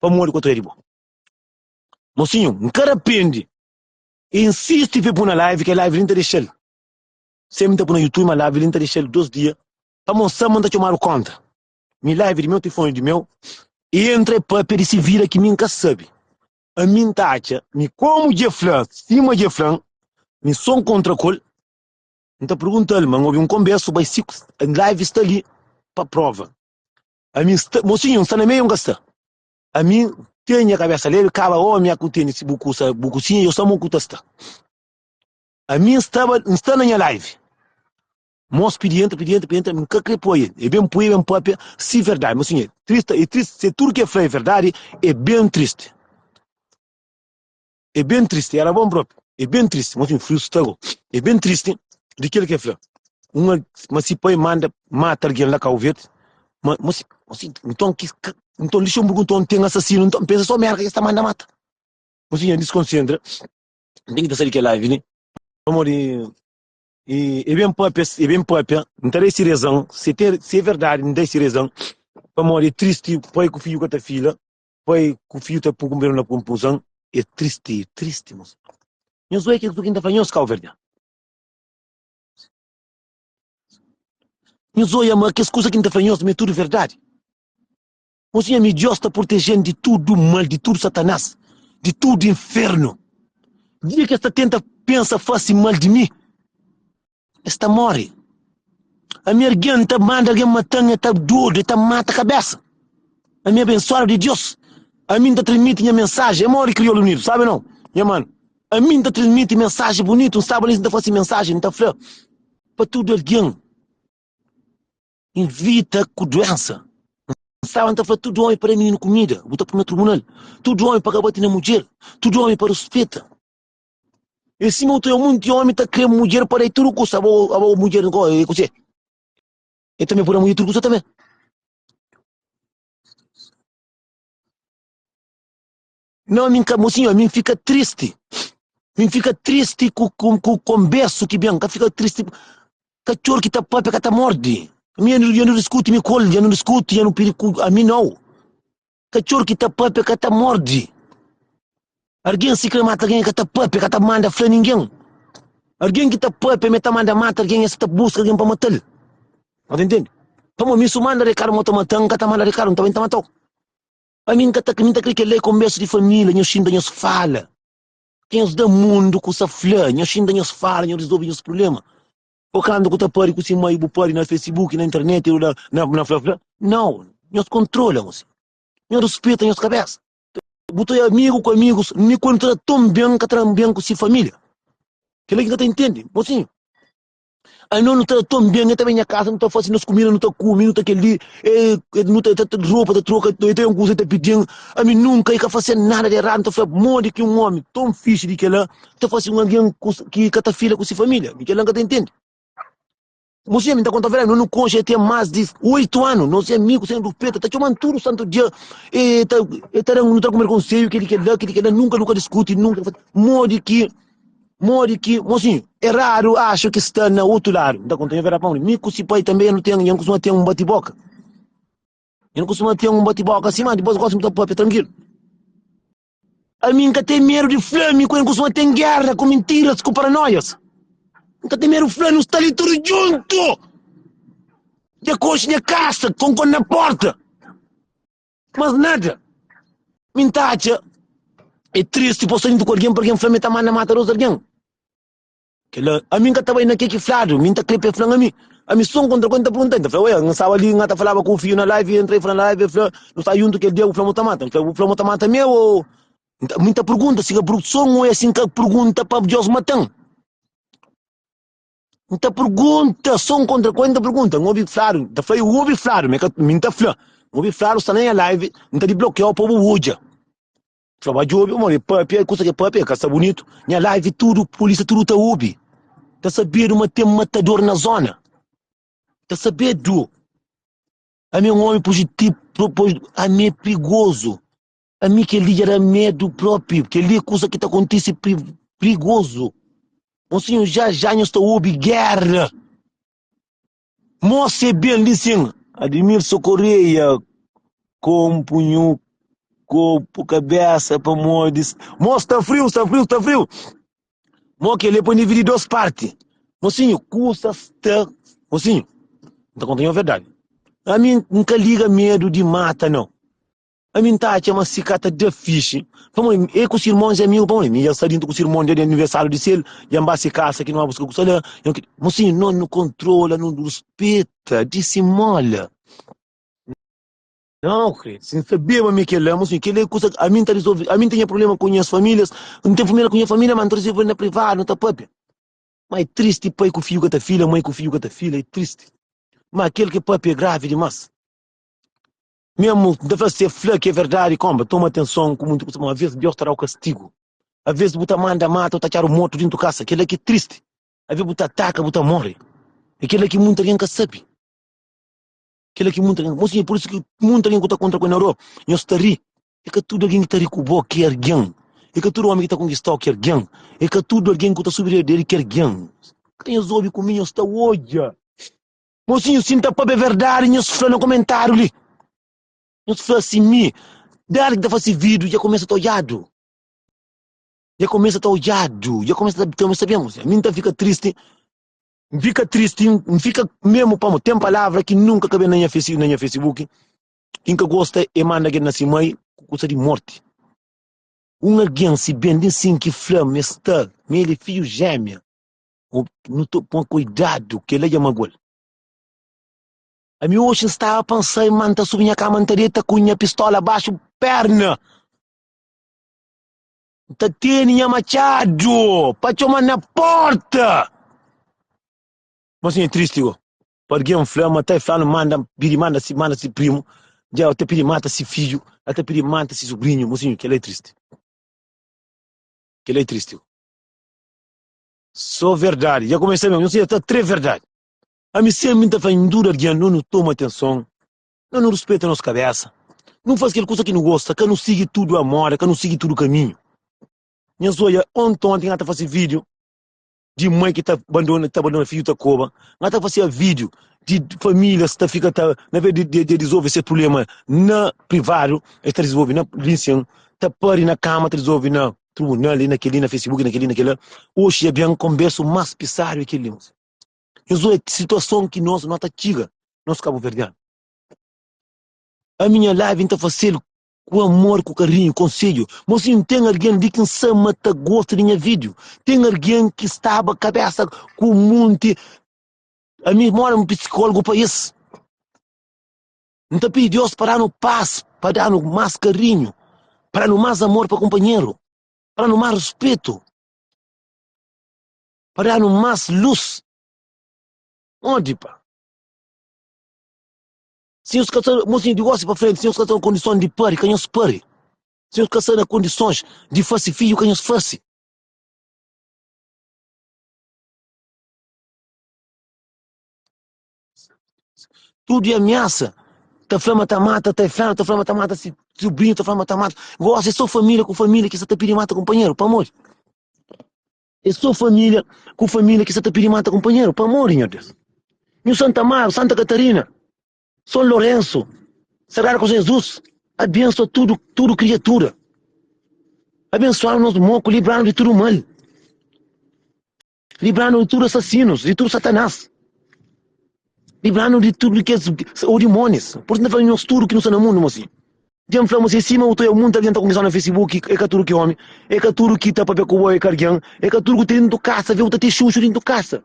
Pamodi ku ta odja di bo. Mosinhu, N ka rapende. E insisti pa e pui na live, kel live li N ta dexa-l. Sempri N ta pui na YouTube, ma live li N ta dexa-l dos dia. Pamo N sa ma N ta txomadu konta. Mi live di meu, telefoni di meu, e entra e papia di si vida ki mi N ka sabi. Ami N ta atxa mi komu dje fla, sima dje fla-m, mi so N kontra ku el, N ta pergunta-l, ma N obi un konbersu bai si live sta li pa prova. Ami N sta, mosinhu N sta na meiu N ka sta. Ami N ten nha kabesa lebi, kaba omi a ku tene si bu kusa, bu kusinha, yo sta mo ku ta sta. Ami N staba, N sta na nha live. Mos pidi entra, pidi entra, pidi entra, N ka kre poi. E ben pui, e ben papia, si verdadi. Mas sinhor, triste, e triste, se tudu ke fla é verdadi, é ben triste. É ben triste, era bom propi. É ben triste, mas frio sta go. É ben triste. Di kel ki el fla, un ma si pai manda mata algen la Kau Verdi, ma ma si ma si nton ki nton Luxemburgo nton ten asasinu nton pensa so Merka ki es ta manda mata. Mosinha diskonsentra, N ten ki ta sai di kel live li pamodi e e ben papia e ben papia, N ta da si rezan, si ten si é verdadi N da si rezan pamodi é tristi pai ku fidju ka ta fila, pai ku fidju ta pui kunpanheru na konfuzan, é tristi, é tristi mosinha. Nhos oia kel ki N ta fla nhos kauverdianu. Nhos oia ma kes kuza ki N ta fla nhos ma é tudu verdadi. Mosinha, mi Diós ta proteje-m di tudu mal, di tudu Satanás, di tudu infernu. Dia ki es ta tenta pensa fase mal di mi, es ta móre. Ami algen ta manda algen mata-m, e ta dodu, e ta mata kabésa. Ami é abensuadu di Diós. Ami N ta transmiti nha mensaji. É modi kriolu bunitu, sabe nau, nha manu? Ami N ta transmiti mensaji bunitu. N staba li, N ta fase mensaji, N ta fla pa tudu algen ivita ku duensa. N staba N ta fla tudu omi pa da mininu kumida, bu ta pui na tribunal. Tudu omi pa ka bati na mudjer, tudu omi pa ruspeta. E sima u ta oia munti omi ta kre mudjer pa da-i tudu kusa, abo abo mudjer e kuse? E tanbe pode da mudjer tudu kusa tanbe. Não, mi ka, mocinho, mi fika tristi. Mi fika tristi ku, ku, ku konbersu ki ben, ka fika tristi katxor ki ta papia ka ta morde. Mi ya nu diskuti mi kol, ya nu diskuti, ya nu pidi ku, ami nau. Katxor ki ta papia ka ta morde. Argen si kre mata algen ka ta papia, ka ta manda fla ningen. Argen ki ta papia me ta manda mata algen, es ta buska algen pa matal. Ba ta intende? Pamo mi su manda rekadu ma ta matan, ka ta manda rekadu, nta ben ta matau. Ami nka ta, mi ta kre kel-la é konbersu di família, nhos xinta nhos fala. Ka nhos da mundu kusa fla, nhos xinta nhos fala, nhos rizolve nhos prubléma. Ô kantu ku ta pari ku si mai, bu pari na Facebook, na internet, na, na, na fla-fla. Nau, nhos kontrola nhos. Nhos ruspeta nhos kabésa. Bu ta amigu ku amigus, mi ku el nu ta da ton ben, ka ta da ben ku si família. Kel-la ki N ka ta intende. Mosinhu. Anos nu ta da ton ben, e ta ben nha kasa, nu ta fasi nos kumida, nu ta kume, nu ta kel-li, e, e, nu ta, ta, ropa ta troka, e ta un kuza e ta pidi-m. Ami nunka e ka fase nada di eradu. N ta fla, modi ki un omi ton fixi di kel-la ta fasi un algen ki ka ta fila ku si familia? Mi kel-la N ka ta intende. Mosinha, mi ta konta verdadi, no nu konxe e ten mas di oitu anu, nos é amigu sen rupeta, ta txoma-m tudu santu dia, e ta, e ta da-m, nu ta kume konselhu, kel-li, kel-la, kel-li, kel-la, nunka nu ka diskuti, nunka. Modi ki Modi ki, mosinhu, eradu axu ki sta na otu ladu. N ta konta nha verdadi pamodi mi ku si pai tanbe nu ten, nha nu kustuma ten un bati-boka. Nha nu kustuma ten un bati-boka si, ma dipos gosi nu ta papia trankilu. Ami N ka ten medu di fla mi ku el kustuma ten gera ku mintiras, ku paranoias. N ka ten medu fla, nu sta li tudu djuntu! Dja konxe nha kasa, konkon na porta. Mas nada. Mi N ta atxa é tristi pa sta djuntu ku algen pa algen fla ma el ta manda mata dos algen. Kela, ami N ka ta bai na ke ki fladu, mi N ta kre pa el fla-m ami. Ami so N kontra ku el N ta pergunta-l, N ta fla, Oia, N staba li, N ta falaba ku bu fidju na live, el entra el fla na live, el fla, nu sta djuntu kel dia bu fla ma bu ta mata. N fla, bu fla ma bu ta mata mi ô? Mi N ta pergunta si ka so N oia si N ka pergunta pa Deus mata-m. N ta pergunta, so N kontra ku el N ta pergunta, N obi fladu, N ta fla, eu obi fladu, ma ka, mi N ta fla, N obi fladu sta na nha live, N ta diblokiau pa bu odja. Fla, ba djobi, pamodi papia, kusa ki papia ka sta bunitu, nha live tudu, polísia tudu ta obi, ta sabedu ma ten matador na zona, ta sabedu. Ami é un omi pujitivu, ami é prigozu, ami kel-li dja da medu propi, kel-li é kusa ki ta kontise prigozu. Mosinhu, já já nhos ta obi géra. Mos é ben li sin. Admilson Correia konpu nhu kopu kabesa pamodi Mos sta friu, sta friu, sta friu. Mo kel-li é pa dividi dos parti. Mosinhu, kusa sta. Mosinhu, N ta konta nho verdadi. Ami N ka liga medu di mata, nau. Ami N ta atxa ma si ka ta da fixi. Pamodi e ku si irmons é amigu, pamodi mi dja sta dintu ku si irmon dia di aniversáriu di sel, dja N ba si kasa ki nu ba buska kusa la. Mosinhu, no nu kontrola, nu ruspeta, disimóla. Não, kre, si N sabeba mi kel-la, mosinhu, kel-la é kusa, ami N ta rizolve, ami N ten nha prubléma ku nhas famílias, N ten prubléma ku nha família, ma N ta rizolve na privadu, N ta pâpia. Ma é tristi pai ku fidju ka ta fila, mai ku fidju ka ta fila, é tristi. Ma kel ki pâpia é gravi dimás. Mesmu, N ta fla, si e fla ki é verdadi, konba, toma atenson ku munti kusa, ma aves Deus ta da-u kastigu. Aves bu ta manda mata, bu ta atxadu mortu dintu kasa, kel-la ki é tristi. Avê bu ta ataka, bu ta móre. É kel-la ki munti algen ka sabe. Kel-la ki munti algen. Mosinhu, pur isu ki munti algen ku ta kontra ku el na rua, nhos ta ri. É ka tudu algen ki ta ri ku bo ki é algen. É ka tudu ómi ki ta konkista-u ki é algen. É ka tudu algen ku ta subi riba di el ki é algen. Ka nhos obi ku mi, nhos ta odja. Mosinhu, si N ta pâpia verdadi, nhos fla na komentáriu li. Nhos fla si mi, dadi ki ta fase vídiu dja kumesa ta odjadu. Dja kumesa ta odjadu, dja kumesa ta ta ben. Mi N ta fika tristi, N fika tristi, N fika memu pamodi ten palavra ki nunka ka ben na nha na nha Facebook ki N ka gosta e manda kel na si mai ku kusa di morti. Un algen si ben di sin ki fla ma e sta ma el é fidju jémia, nu ta poi kuidadu kel-la dja magua-l. Ami oxi N staba pa N sai ma N ta subi nha kama N ta deta ku nha pistola baxu perna. N ta tene nha matxadu pa txoma na porta. Mas é tristi go. Pa algen fla ma ta e flanu manda pidi manda si manda si primu, dja ta pidi mata si fidju, el ta pidi mata si sobrinhu. Mosinhu, kel-la é tristi. Kel-la é tristi go. Só verdadi. Dja kumesa mesmu. Nhos ta tre verdadi. Ami sempri N ta fla tudu algen, no nu toma atenson, no nu ruspeta nos kabesa, nu fasi kel kusa ki nu gosta, ka nu sigi tudu a moda, ka nu sigi tudu kaminhu. Nhos odja, onti onti N ta fasi video di mai ki ta bandona, ta bandona fidju ta koba, N ta fasia video di familias ta fika ta, na vez di di disolve ses prublema na privadu, es ta disolve na linsin, ta pari na kama, ta disolve na tribunal, i na keli, na facebook, na keli, na kela. Oxi dja ben konbersu mas pisadu e keli. Nhos odja situason ki nos no ta txiga, nos kabuverdianu. Ami nha live N ta fasel ku amor, ku karinhu, konsedju. Mosinhu, ten algen li ki N sa ma ta gosta di nha video. Ten algen ki staba kabesa ku munti. Ami mora un psikólogu pa es. N ta pidi Deus pa da-nu pas, pa da-nu mas karinhu, pa da-nu mas amor pa kunpanheru, pa da-nu mas ruspetu. Pa da-nu más lus. Onde pa? Si nhos ka sta, mosinhu, di gosi pa frenti, si nhos ka sta na kondison di pari, ka nhos pari. Si nhos ka sta na kondisons di fase fidju, ka nhos fase. Tudu e amiasa. Ta fla ma ta mata, ta fla, ta fla ma ta mata si sobrinhu, ta fla ma ta mata. Gosi é so família ku família ki sa ta pidi mata kunpanheru. Pamodi? É só família ku família ki sa ta pidi mata kunpanheru. Pamodi, nha Deus? Nhu Santa Amaro, Santa Catarina, São Lourenço, Sagrado Coração de Jesus, abençoa tudo, tudo criatura. Abençoa nos moco, librando de tudo mal. Librando de tudo assassinos, de tudo satanás. Librando de tudo que o demônios. Por isso, não falando nós tudo que não está no mundo, mocinho. Dja N fla ma si é sima bu ta oia munti algen ta konversa na Facebook, é ka tudu ki omi, é ka tudu ki ta papia ku bo é ka algen, é ka tudu ku ta dentu kasa, avês bu ta ten xuxu dentu kasa.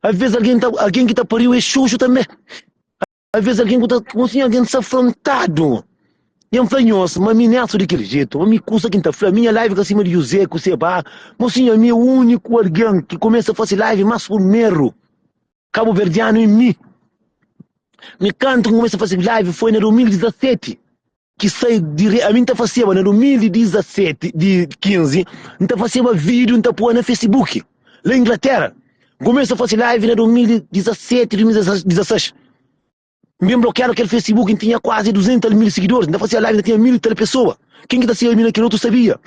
Avês algen ta algen ki ta pariu é xuxu tanbê. Avês algen ku ta ku sin algen sta afrontadu. Dja N fla nhos ma mi Nelson di kel jetu, ma mi kusa ki N ta fla, minha live ka sima di José ku Seba, mosinhu ami é úniku algen ki kumesa fase live más purmeru. Kabuverdianu é mi. Mi kantu N kumesa fase live foi na 2017 ki sai di re, ami N ta faseba na 2017 di 15 N ta faseba vídeo N ta pua na Facebook la Inglaterra. N kumesa fase live na 2017, 2016. N ben blokiadu kel Facebook N tinha kuazi 200 tal mil sigidoris N ta faseba live N ta tinha mil tal pesoa. Ken ki ta siga mi na kel otu sabia.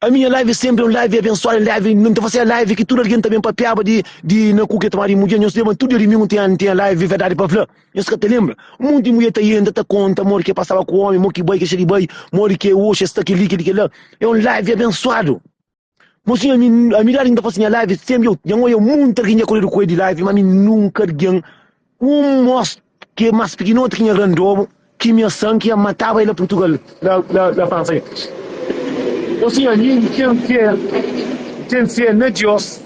A minha live sempre é um live abençoado, live, não ta fazer live que tudo alguém também papiaba de de na cu que tomar de mulher, nós lembra tudo de mim tem tem live verdade para falar. Nós que te lembra. Um monte de mulher tá indo, tá conta, amor que passava com homem, amor que vai que cheio de vai, amor que hoje está aqui ali, que lá. É um live abençoado. Mocinho, a mim, a mim ainda faço minha live sempre, eu, eu, eu muito alguém já corrido com ele de live, mas mim nunca alguém Un mos ki é más pikinoti ki nha grandobu, ki nha sangi ia mataba el la Purtugal, la, la, la Fransa. Ô sinhor, mi N ten fé, N ten fé na Diós,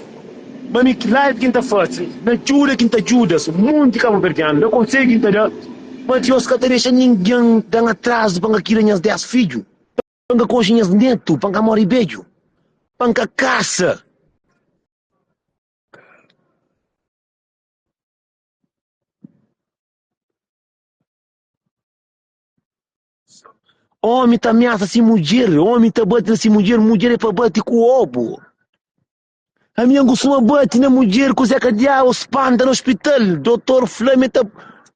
ma mi ki live ki N ta fase, na djuda ki N ta djuda-s munti kabuverdianu, na konsedju ki N ta da, ma Diós ka ta dexa ningen da-m atrazu pa N ka kria nhas 10 fidju, pa N ka konxe nhas netu, pa N ka móre bedju, pa N ka kasa. Omi ta amiasa si mudjer, omi ta bati na si mudjer, mudjer é pa bati ku obu. Ami N kustuma bati na mudjer ku Zeka Diabu spanta na ospital Dotor fla ma ta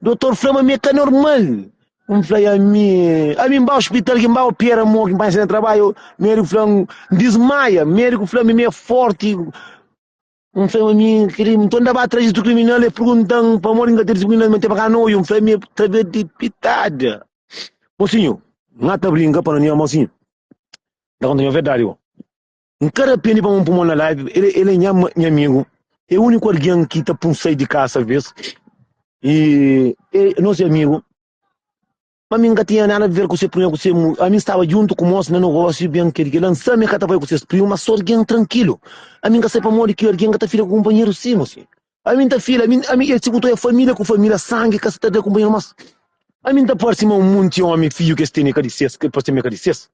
Dotor fla ma mi é ka normal N fla i ami Ami N ba ospital ki N ba opera mo ki N panha na trabadju Médiku fla-m N dismaia Médiku fla ma mi é forti N fla ma mi kre Nton N ta ba tra registru kriminal El pergunta-m pamodi N ka ten registru kriminal Ma N ten pa ka noiu N fla mi é trabes di pitada Mosinhu N ka ta brinka pa no nha mosinhu N ta konta nho verdadi go. N ka rapende pamodi N pui mon na live, el el é nha nha amigu, é úniku algen ki ta pun sai di kasa alvês, i e nos é amigu. Ma mi N ka tinha nada a ver ku se prima ku se ami N staba djuntu ku mos na nogósiu ben kel ki la N sabe ma e ka ta bai ku ses primu, ma so algen trankilu. Ami N ka sai pamodi ki algen ka ta fika ku kunpanheru si, mosi. Ami N ta fila, ami ami e si ku ta oja família ku família, sangi ka sa ta da kunpanheru mas. Ami N ta parse ma un monti omi fidju ki es tene ka di ses, ki parse ma e ka di ses.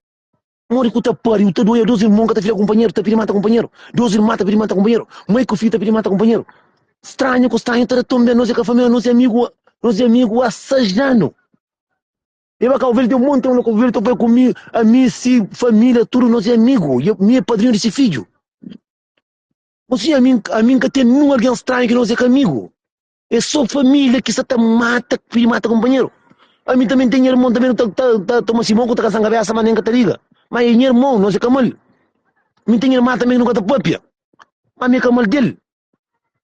Modi ku ta pari, u ta doia, dos irmon ka ta fila kunpanheru, ta pidi mata kunpanheru, dos irma ta pidi mata kunpanheru, mai ku fidju ta pidi mata kunpanheru. Stranhu ku stranhu ta da ton ben, nos é ka família, nos é amigu, nos é amigu asajanu. E ba Cabo Verde tem um monte na Cabo Verde, ta pai ku mi, ami, si família, tudu nos é amigu, e mi é padrinhu di si fidju. Mosinhu, ami, ami ka ten nun algen stranhu ki nos é ka amigu. É só família ki sa ta mata, pidi mata kunpanheru. Ami tanbe N ten nha irmon tanbe nu ta ta ta toma si mon ku ta kansa-m kabesa ma nen ka ta liga. Ma é nha irmon, nos é ka mal. Mi N ten irma tanbe ki nu ka ta papia, ma mi é ka mal del.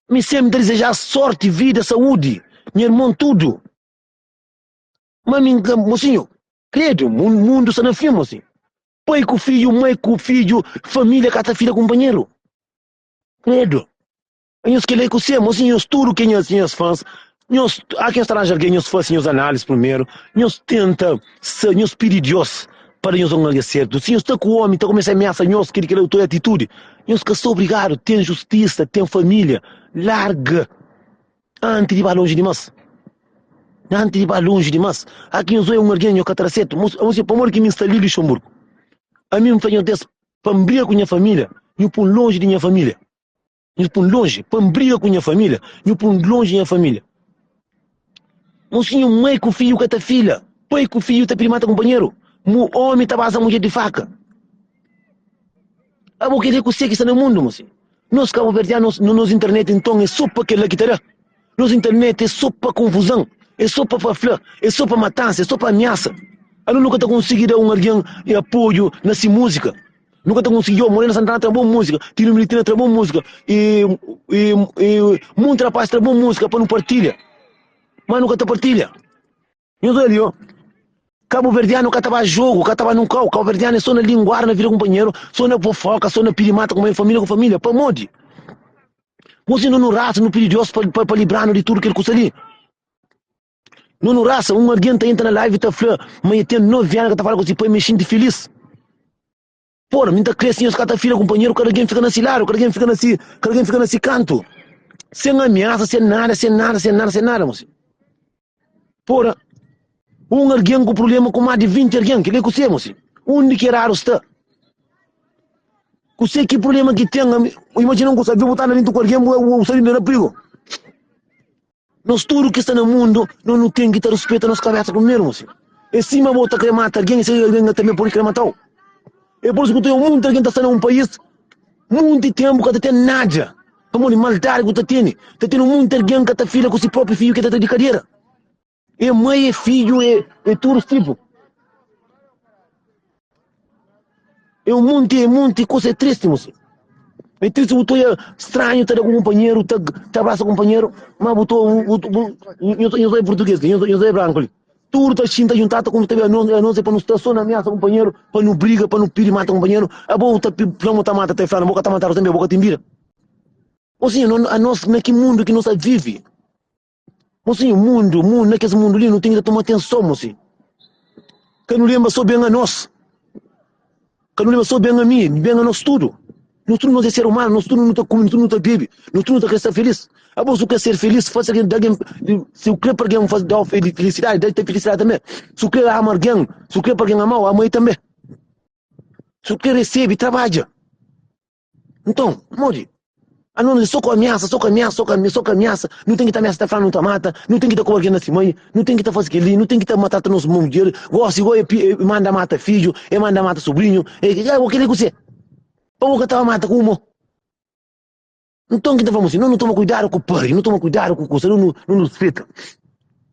Mi senpri N ta dizeja sorti, vida, saúdi, nha irmon tudu. Ma mi N ka, mosinhu, kredu, mundu sta na fin, mosinhu. Pai ku fidju, mai ku fidju, família ka ta fida kunpanheru. Kredu. Nhos kel ku se mosi nhos tudo ke nhos nhos fãs nhos há ken sta ranja algen nhos fasi nhos análise primeiro nhos tenta sa nhos pidi Dios para nhos un algen sertu si nhos sta ku omi ta kumesa ameasa nhos kel kel otu atitudi nhos ka sta obrigadu ten justisa ten família larga anti di ba lonji dimas anti di ba lonji dimas há ki nhos oia un algen nhos ka ta da sertu mosi pamodi ki mi sta li Luxemburgo ami N fla nhos des pa N briga ku nha família nhu pun lonji di nha família. Nhu pun lonji pa N briga ku nha família Nhu pun lonji nha família Mosinhu mai ku fidju ka ta fila Pai ku fidju ta pidi mata kunpanheru Mu omi ta baza mudjer di faka Abo kel-li kuse ki sta na mundu mosinhu Nos kabuverdianu nos nos internet nton é so pa kel-la ki ta da Nos internet é so pa konfuzan É so pa pa fla É so pa matansa É so pa amiasa Anu nu ka ta konsigi da un algen apoiu na si múzika Nu ka ta konsigi, oh, Morena Santana tra bon múzika, Tino Militina tra bon múzika, e, e, e monti rapaz tra bon múzika pa nu partilha. Mas nu ka ta partilha. Nhos olha ali, oh. Cabo Verdeano ka ta ba jogo, ka ta ba num kau. Cabo Verdeano é só na linguar na vida companheiro, só na fofoca, só na pidi mata companheiro, família com família. Pamodi? Mosi nu nu raça, nu pidi Deus pa, pa, pa librano de tudo kel kusa ali. Nu nu raça, um alguém ta entra na live ta fla ma e tem 9 anos ka ta fala ku si pai, ma e xinti feliz. Pora, mi ta kre si nhos ka ta fila kunpanheru, kada algen fika na si ladu, kada algen fika na si, kada algen fika na si kantu. Sen amiasa, sen nada, sen nada, sen nada, sen nada, mosi. Pora, un algen ku problema ku más di 20 algen, kel-li é kuse, mosi? Undi ki eradu sta? Kuse ki problema ki ten? Imajina un kusa, bu ta anda dintu ku algen, bu sta na prigu. Nos tudu ki sta na mundu, no nu ten ki ta ruspeta nos kabesa primeru, mosi. É sima bo ta kre mata algen, ese algen tanbe pode kre matau. É pur isu ku ta obi munti algen ta sta na un país munti tenpu ka ta ten nada, pamodi maldadi ku ta tene. Ta tene munti algen ka ta fila ku si propi fidju ki ta tra di kadera. É mai, é fidju, é, é tudu tipu. É un monti, é monti kusa, é tristi mosi. É tristi bu ta oia stranhu ta da ku kunpanheru, ta ta abrasa kunpanheru, ma bu ta bu bu nhos nhos oia purtuges li, nhos nhos oia branku li. Tudu ta xinta juntadu ta ta anos anos é pa nu sta so na amiasa kunpanheru, pa nu briga, pa nu pidi mata kunpanheru. Abo bu ta fla ma bu ta mata, ta fla bo ka ta matadu tanbe, bo ka ten bida. Mosinhu, no anos na ki mundu ki no sta vivi? Mosinhu, mundu, mundu, na kes mundu li nu ten ki ta toma atenson, mosinhu. Ka nu lenbra so ben anos. Ka nu lenbra so ben ami, ben anos tudu. Nos tudu nos é ser umanu, nos tudu nu ta kume, nos tudu nu ta bebe, nos tudu nu ta kre sta felis. Abo si bu kre ser felis, fasi algen, da algen, si bu kre pa algen fasi, dau felisidadi, da-i felisidadi tanbe. Si bu kre ama algen, si bu kre pa algen amau, ama-i tanbe. Si bu kre resebe, trabadja. Nton, modi? Ano nu so ku amiasa, so ku amiasa, so ku amiasa, so ku amiasa. Nu ten ki ta amiasa ta fla nu ta mata, nu ten ki ta koba algen na si mai, nu ten ki ta faze kel-li, nu ten ki ta matrata nos mudjer. Gosi go e e manda mata fidju, e manda mata subrinhu, e e kel-li kuzê? Pa bo ka taba mata ku un mo? Nton ki ta fla mosinhu, no nu toma kuidadu ku pari, nu toma kuidadu ku kusa, nu nu rispita.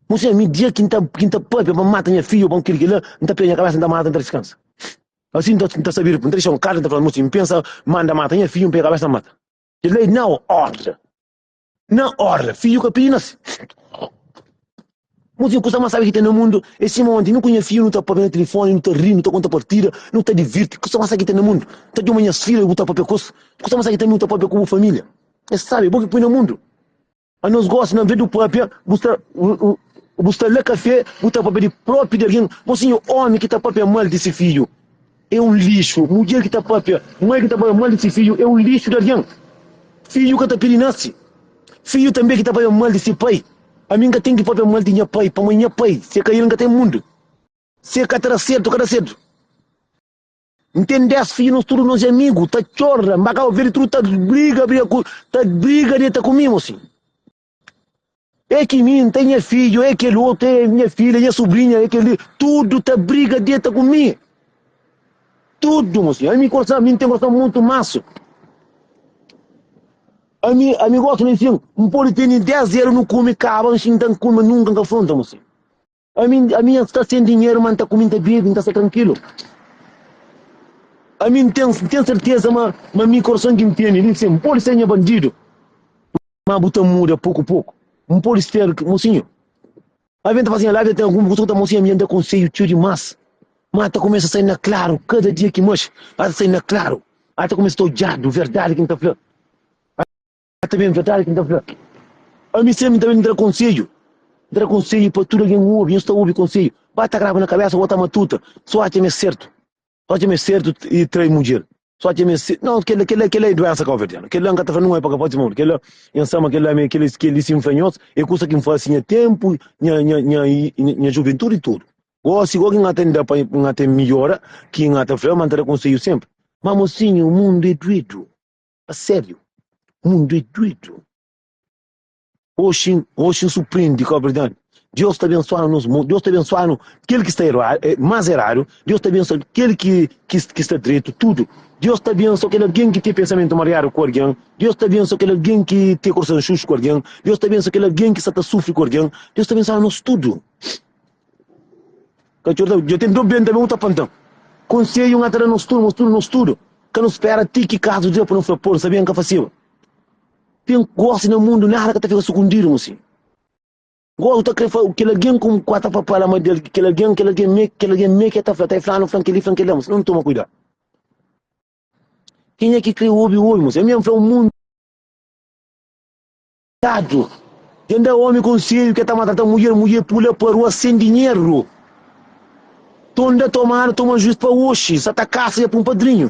Mosinhu, ami dia ki N ta ki N ta papia pa N mata nha fidju o pa N kil kila, N ta pega nha kabesa N ta mata N ta diskansa. Asin N ta N ta sabi N ta dexa un karta N ta fla mosinhu, N pensa manda mata nha fidju N pega kabesa N mata. Kel la i na orda. Na orda, fidju ka pidi nase. Mosinhu, kusa más sabi ki ten na mundu é sima onti mi ku nha fidju nu ta papia na tilifoni, nu ta ri, nu ta konta partida, nu ta divirti. Kusa más sabi ki ten na mundu. Ta txoma nhas fidja bu ta papia ku es. Kusa más sabi ki ten nu ta papia ku bu familia. É sabi, bo ki pui na mundu. Anos gosi na nvés di papia, bu sta bu sta la kafé, bu ta papia di propi di algin. Mosinhu, omi ki ta papia mal di si fidju é un lixu. Mudjer ki ta papia, mai ki ta papia mal di si fidju é un lixu di algin. Fidju ka ta pidi nasi. Fidju tanbe ki ta papia mal di si pai. Ami N ka ten ki papia mal di nha pai, pamodi nha pai, si e ka el N ka ten mundu. Si e ka ta da sertu, ka da sertu. N ten 10 fidju, nos tudu nos é amigu, ta txora, N ba Kabo Verdi tudu ta briga, briga ku, ta briga deta ku mi, mosinhu. É ki mi, N ten nha fidju, é kel otu, é nha filha, nha subrinha, é kel li, tudu ta briga deta ku mi. Tudu, mosinhu. Ami korson, ami N ten korson mutu mansu. Ami, ami gostu na fin, N pode tene 10 eru nu kume, kaba, N xinta N kume, nunka N ka fronta, mosinhu. Ami, ami N sta sen dinheru, ma N ta kume, N ta bebe, N ta sta trankilu. Ami N ten, N ten serteza ma, ma mi korson ki N tene li, sin, N pode ser nha bandidu, ma bu ta muda poku poku. N pode ser, mosinhu, Alvês N ta fase nha live, ten algun kusa ku ta mosinhu, ami N da konsedju txeu dimas, ma ta kumesa sai na klaru, kada dia ki manxe, ta sai na klaru, ta kumesa ta odjadu verdadi ki N ta fla. Ta ben verdadi ki N ta fla. Ami sempri N ta ben da konsedju. N ta da konsedju pa tudu algen obi. Nhos ta obi konsedju. Ba ta graba na kabesa, bo ta matuta. So atxa ma é sertu. So atxa ma é sertu i trai mudjer. So atxa ma é sertu. Nau, kela, kela, kela é duensa kauverdianu. Kela N ka ta fla nunka pa ka pode ser Kela, N sa ma kela mi, kela, keli si N fla nhos, é kusa ki N fase nha tenpu, nha, nha, nha, nha juventudi tudu. Gosi, go ki N ta da pa N ta midjora, ki N ta fla ma N ta da konsedju senpri. Ma mosinhu, mundu é duedu. A sério, mundu é duidu. Oxi, oxi N surprendi, ka verdadi. Deus ta abensoa nos, Deus ta abensoa kel ki sta eradu, eh, más eradu, Deus ta abensoa kel ki, ki, ki sta dretu, tudu. Deus ta abensoa kel algen ki ten pensamentu mariadu ku algen, Deus ta abensoa kel algen ki ten korson xuxu ku algen, Deus ta abensoa kel algen ki sta ta sufri ku algen, Deus ta abensoa nos tudu. Katxor ta dja ten do ben ta ben u ta pantan. Konselhu nga ta da nos tudu, nos tudu, nos tudu. Ka nu spera ti ki kazu dja pa nu fla, pô, sabia N ka faseba. Ten gosi na mundu nada ka ta fika sukundidu, mosinhu. Gosi u ta kre fla kel algen ku ku ta papala ma del, kel algen, kel algen me, kel algen me ke ta fla, ta e flanu, flan kel-li, flan kel-la, mosinhu. Nu toma kuidadu. Kenha ki kre obi, obi, mosinhu. Ami N fla un mundu. Dadu. Dja N da omi konselhu ke ta maltrata mudjer, mudjer pula pa rua sen dinheru. Tonda tomadu toma juiz pa oxi, sa ta kasa dja pun padrinhu.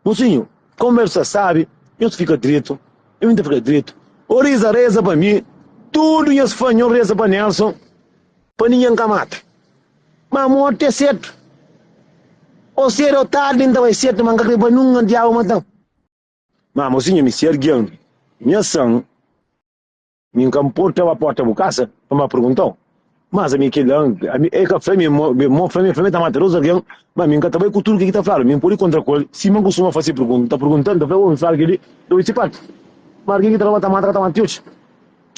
Mosinhu, konbersa sabi, nhos fika dretu, ami ta fika dretu. Oriza reza pa mi, tudu nhas fã nhos reza pa Nelson, pa ningen ka mata. Ma morti é sertu. O sedu o tardi N ta bai sertu, ma N ka kre pa nunka diabu matan. Ma mosinha mi si argen nha san mi nka nporta ba porta bu kasa pa ba perguntau mas ami kila ami e ka fla mi mo fla mi fla mi ta mata dos argen ma mi nka ta bai ku tudu ke ki ta fladu mi npodi kontra ku el sima nkustuma fasi pergunta nta pergunta nta fla o mi fladu kili doi si parti ma argen ki ta fla ma ta mata ka ta mata ti oji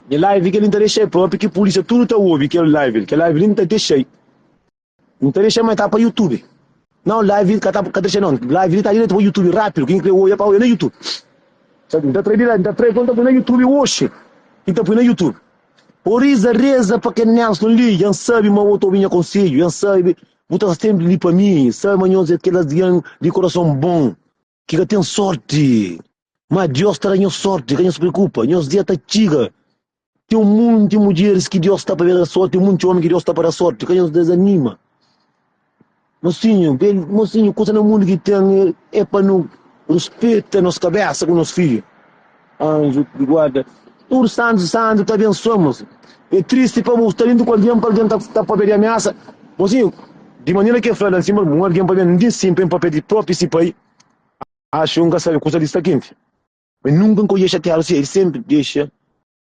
nha live keli nta dexa propi ki polisia tudu ta obi kel live kel live li nta dexa. N ta dexa ma ta pa youtube. Não live ka ta ka dexa não. Live li ta direto pa youtube rápido. Quem kre oia pa oia na youtube. Sabe, n ta trai di la, n ta trai konta pui na youtube oxi. N ta pui na youtube. Oriza reza pa kel Nelson li, dja n sabe ma bo ta obi nha konsedju, dja n sabe bu ta sta sempri li pa mi, sabe ma nhos é kel algen di korason bon ki ka ten sorti. Ma Dios ta da nhos sorti, ka nhos preokupa, nhos dia ta txiga. Ten un monti mudjeris ki Deus sta pa da sorti, un monti omi ki Deus sta pa da sorti, ka nhos desanima. Mosinhu, mosinhu, kusa na mundu ki ten é pa nu ruspeta nos kabesa ku nos fidju. Anju di guarda, tudu santu santu ta abensoa, mosinhu. É tristi pa bu sta dentu ku algen pa algen ta ta papia di ameasa. Mosinhu, di manera ki el fla la nsima, un algen pa ben di sin pa papia di propi si pai, axu N ka sabe kusa li sta kenti. Mas nunka N ka odja xatiadu si, el senpri dexa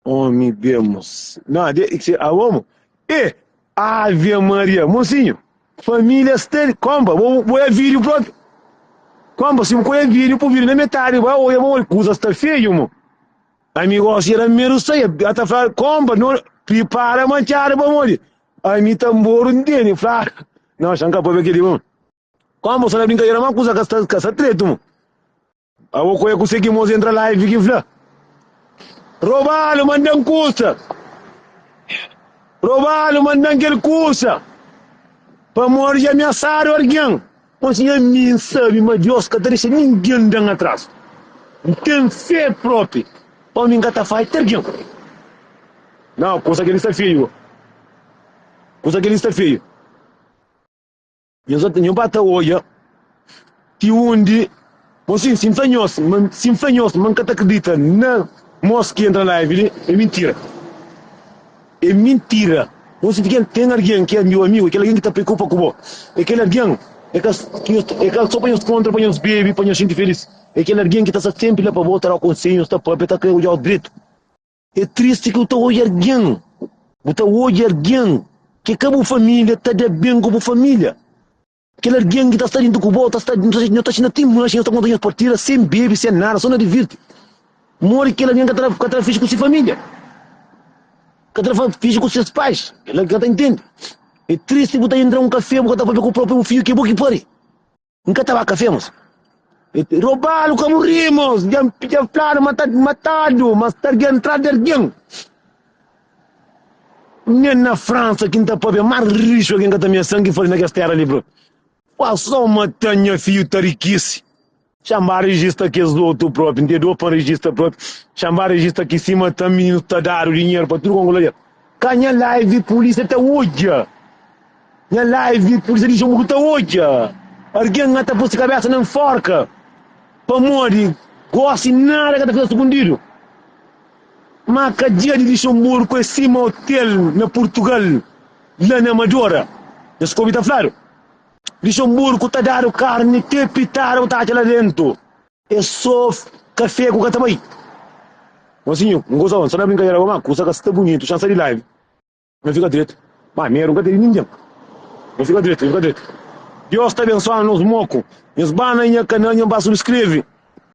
omi bemos. Na, de, se, a omo? E, Ave Maria, mocinho, família sta li, kompa, bo, bo é vídeo próprio. Konpa si bu ka oia video bu video na metadi bu bai oia bu oi kuza sta feiu mo. Ami gosi era medu sai a ta fla konpa no pripara mantxada pamodi ami tamboru ntende fla no xa nka papia keli mo. Konpa sta na brinkadera ma kuza ka sta ka sta dretu mo. Abo ku é kuse ki mos entra live ki fla Robalo mandan kusa Robalo mandan kel kusa Pamodi dja ameasadu argen Mas nha mi N sabe ma Dios ka ta dexa ningen dan atrazu N ten fé propi pa mi N ka ta fai ti argen Nau kusa kel-li sta feiu Kusa kel-li sta feiu. Nhos nho ba ta odja ti undi Bon sin, si N fla nhos ma si N fla nhos ma N ka ta kridita na mos ki entra live li é mintira É mintira Bon sin ti ten algen ki é meu amigu kel algen ki ta preokupa ku bo é kel algen é ka é ka so pa nhos kontra pa nhos bebe pa nhos xinti felis é kel algen ki ta sta senpri la pa bo ta dau konselhu ta papia ta kre odjau dretu. É tristi ki bu ta odja algen, bu ta odja algen ki ka bu família ta da ben ku bu família. Kel algen ki ta sta dintu ku bo, ta sta, nho ta xinta ti manxi, nho ta konta nhos partida sen bebe, sen nada, so na divirti. Modi kel algen ka ta ka ta fixi ku si família, ka ta fixi ku ses pais, kel algen ka ta intende. É tristi bu ta entra un kafé, bu ka ta papia ku propi bu fidju ki é bo ki pari. N ka ta ba kafé mos. Robadu ka muri mos. Dja dja fladu ma ta matadu, ma sta algen tras di algen. Nen na Fransa ki N ta papia más rixu algen ka ta miasan ki fali na kes tera li bro. Kua so matan nha fidju ta rikisi. Xa N ba rijista kes otu propi, N ten dor pa N rijista propi. Xa N ba rijista ki si matan mininus ta dadu dinheru pa tudu konku la. Ka nha live polícia ta odja. Nha live polícia di Luxemburgo ta odja. Argen ata poi si kabesa na nforka pamodi gosi nada ka ta fika sukundidu. Ma kadia di Luxemburgo é sima hotel na Portugal la na Amadora. Nhos ka obi ta fladu? Luxemburgo ta dadu karni te pitada bu ta atxa la dentu. É so kafé ku ka ta bai. Mosinhu, N gosta, N sta na brinkadera ku bo, ma kusa ka sta bunitu, xa N sta di live. N fika dretu, ma medu N ka tene ningen. N fika dretu, N fika dretu. Deus ta abensoa nos moku. Nhos ba na nha kanal, nhos ba subskreve.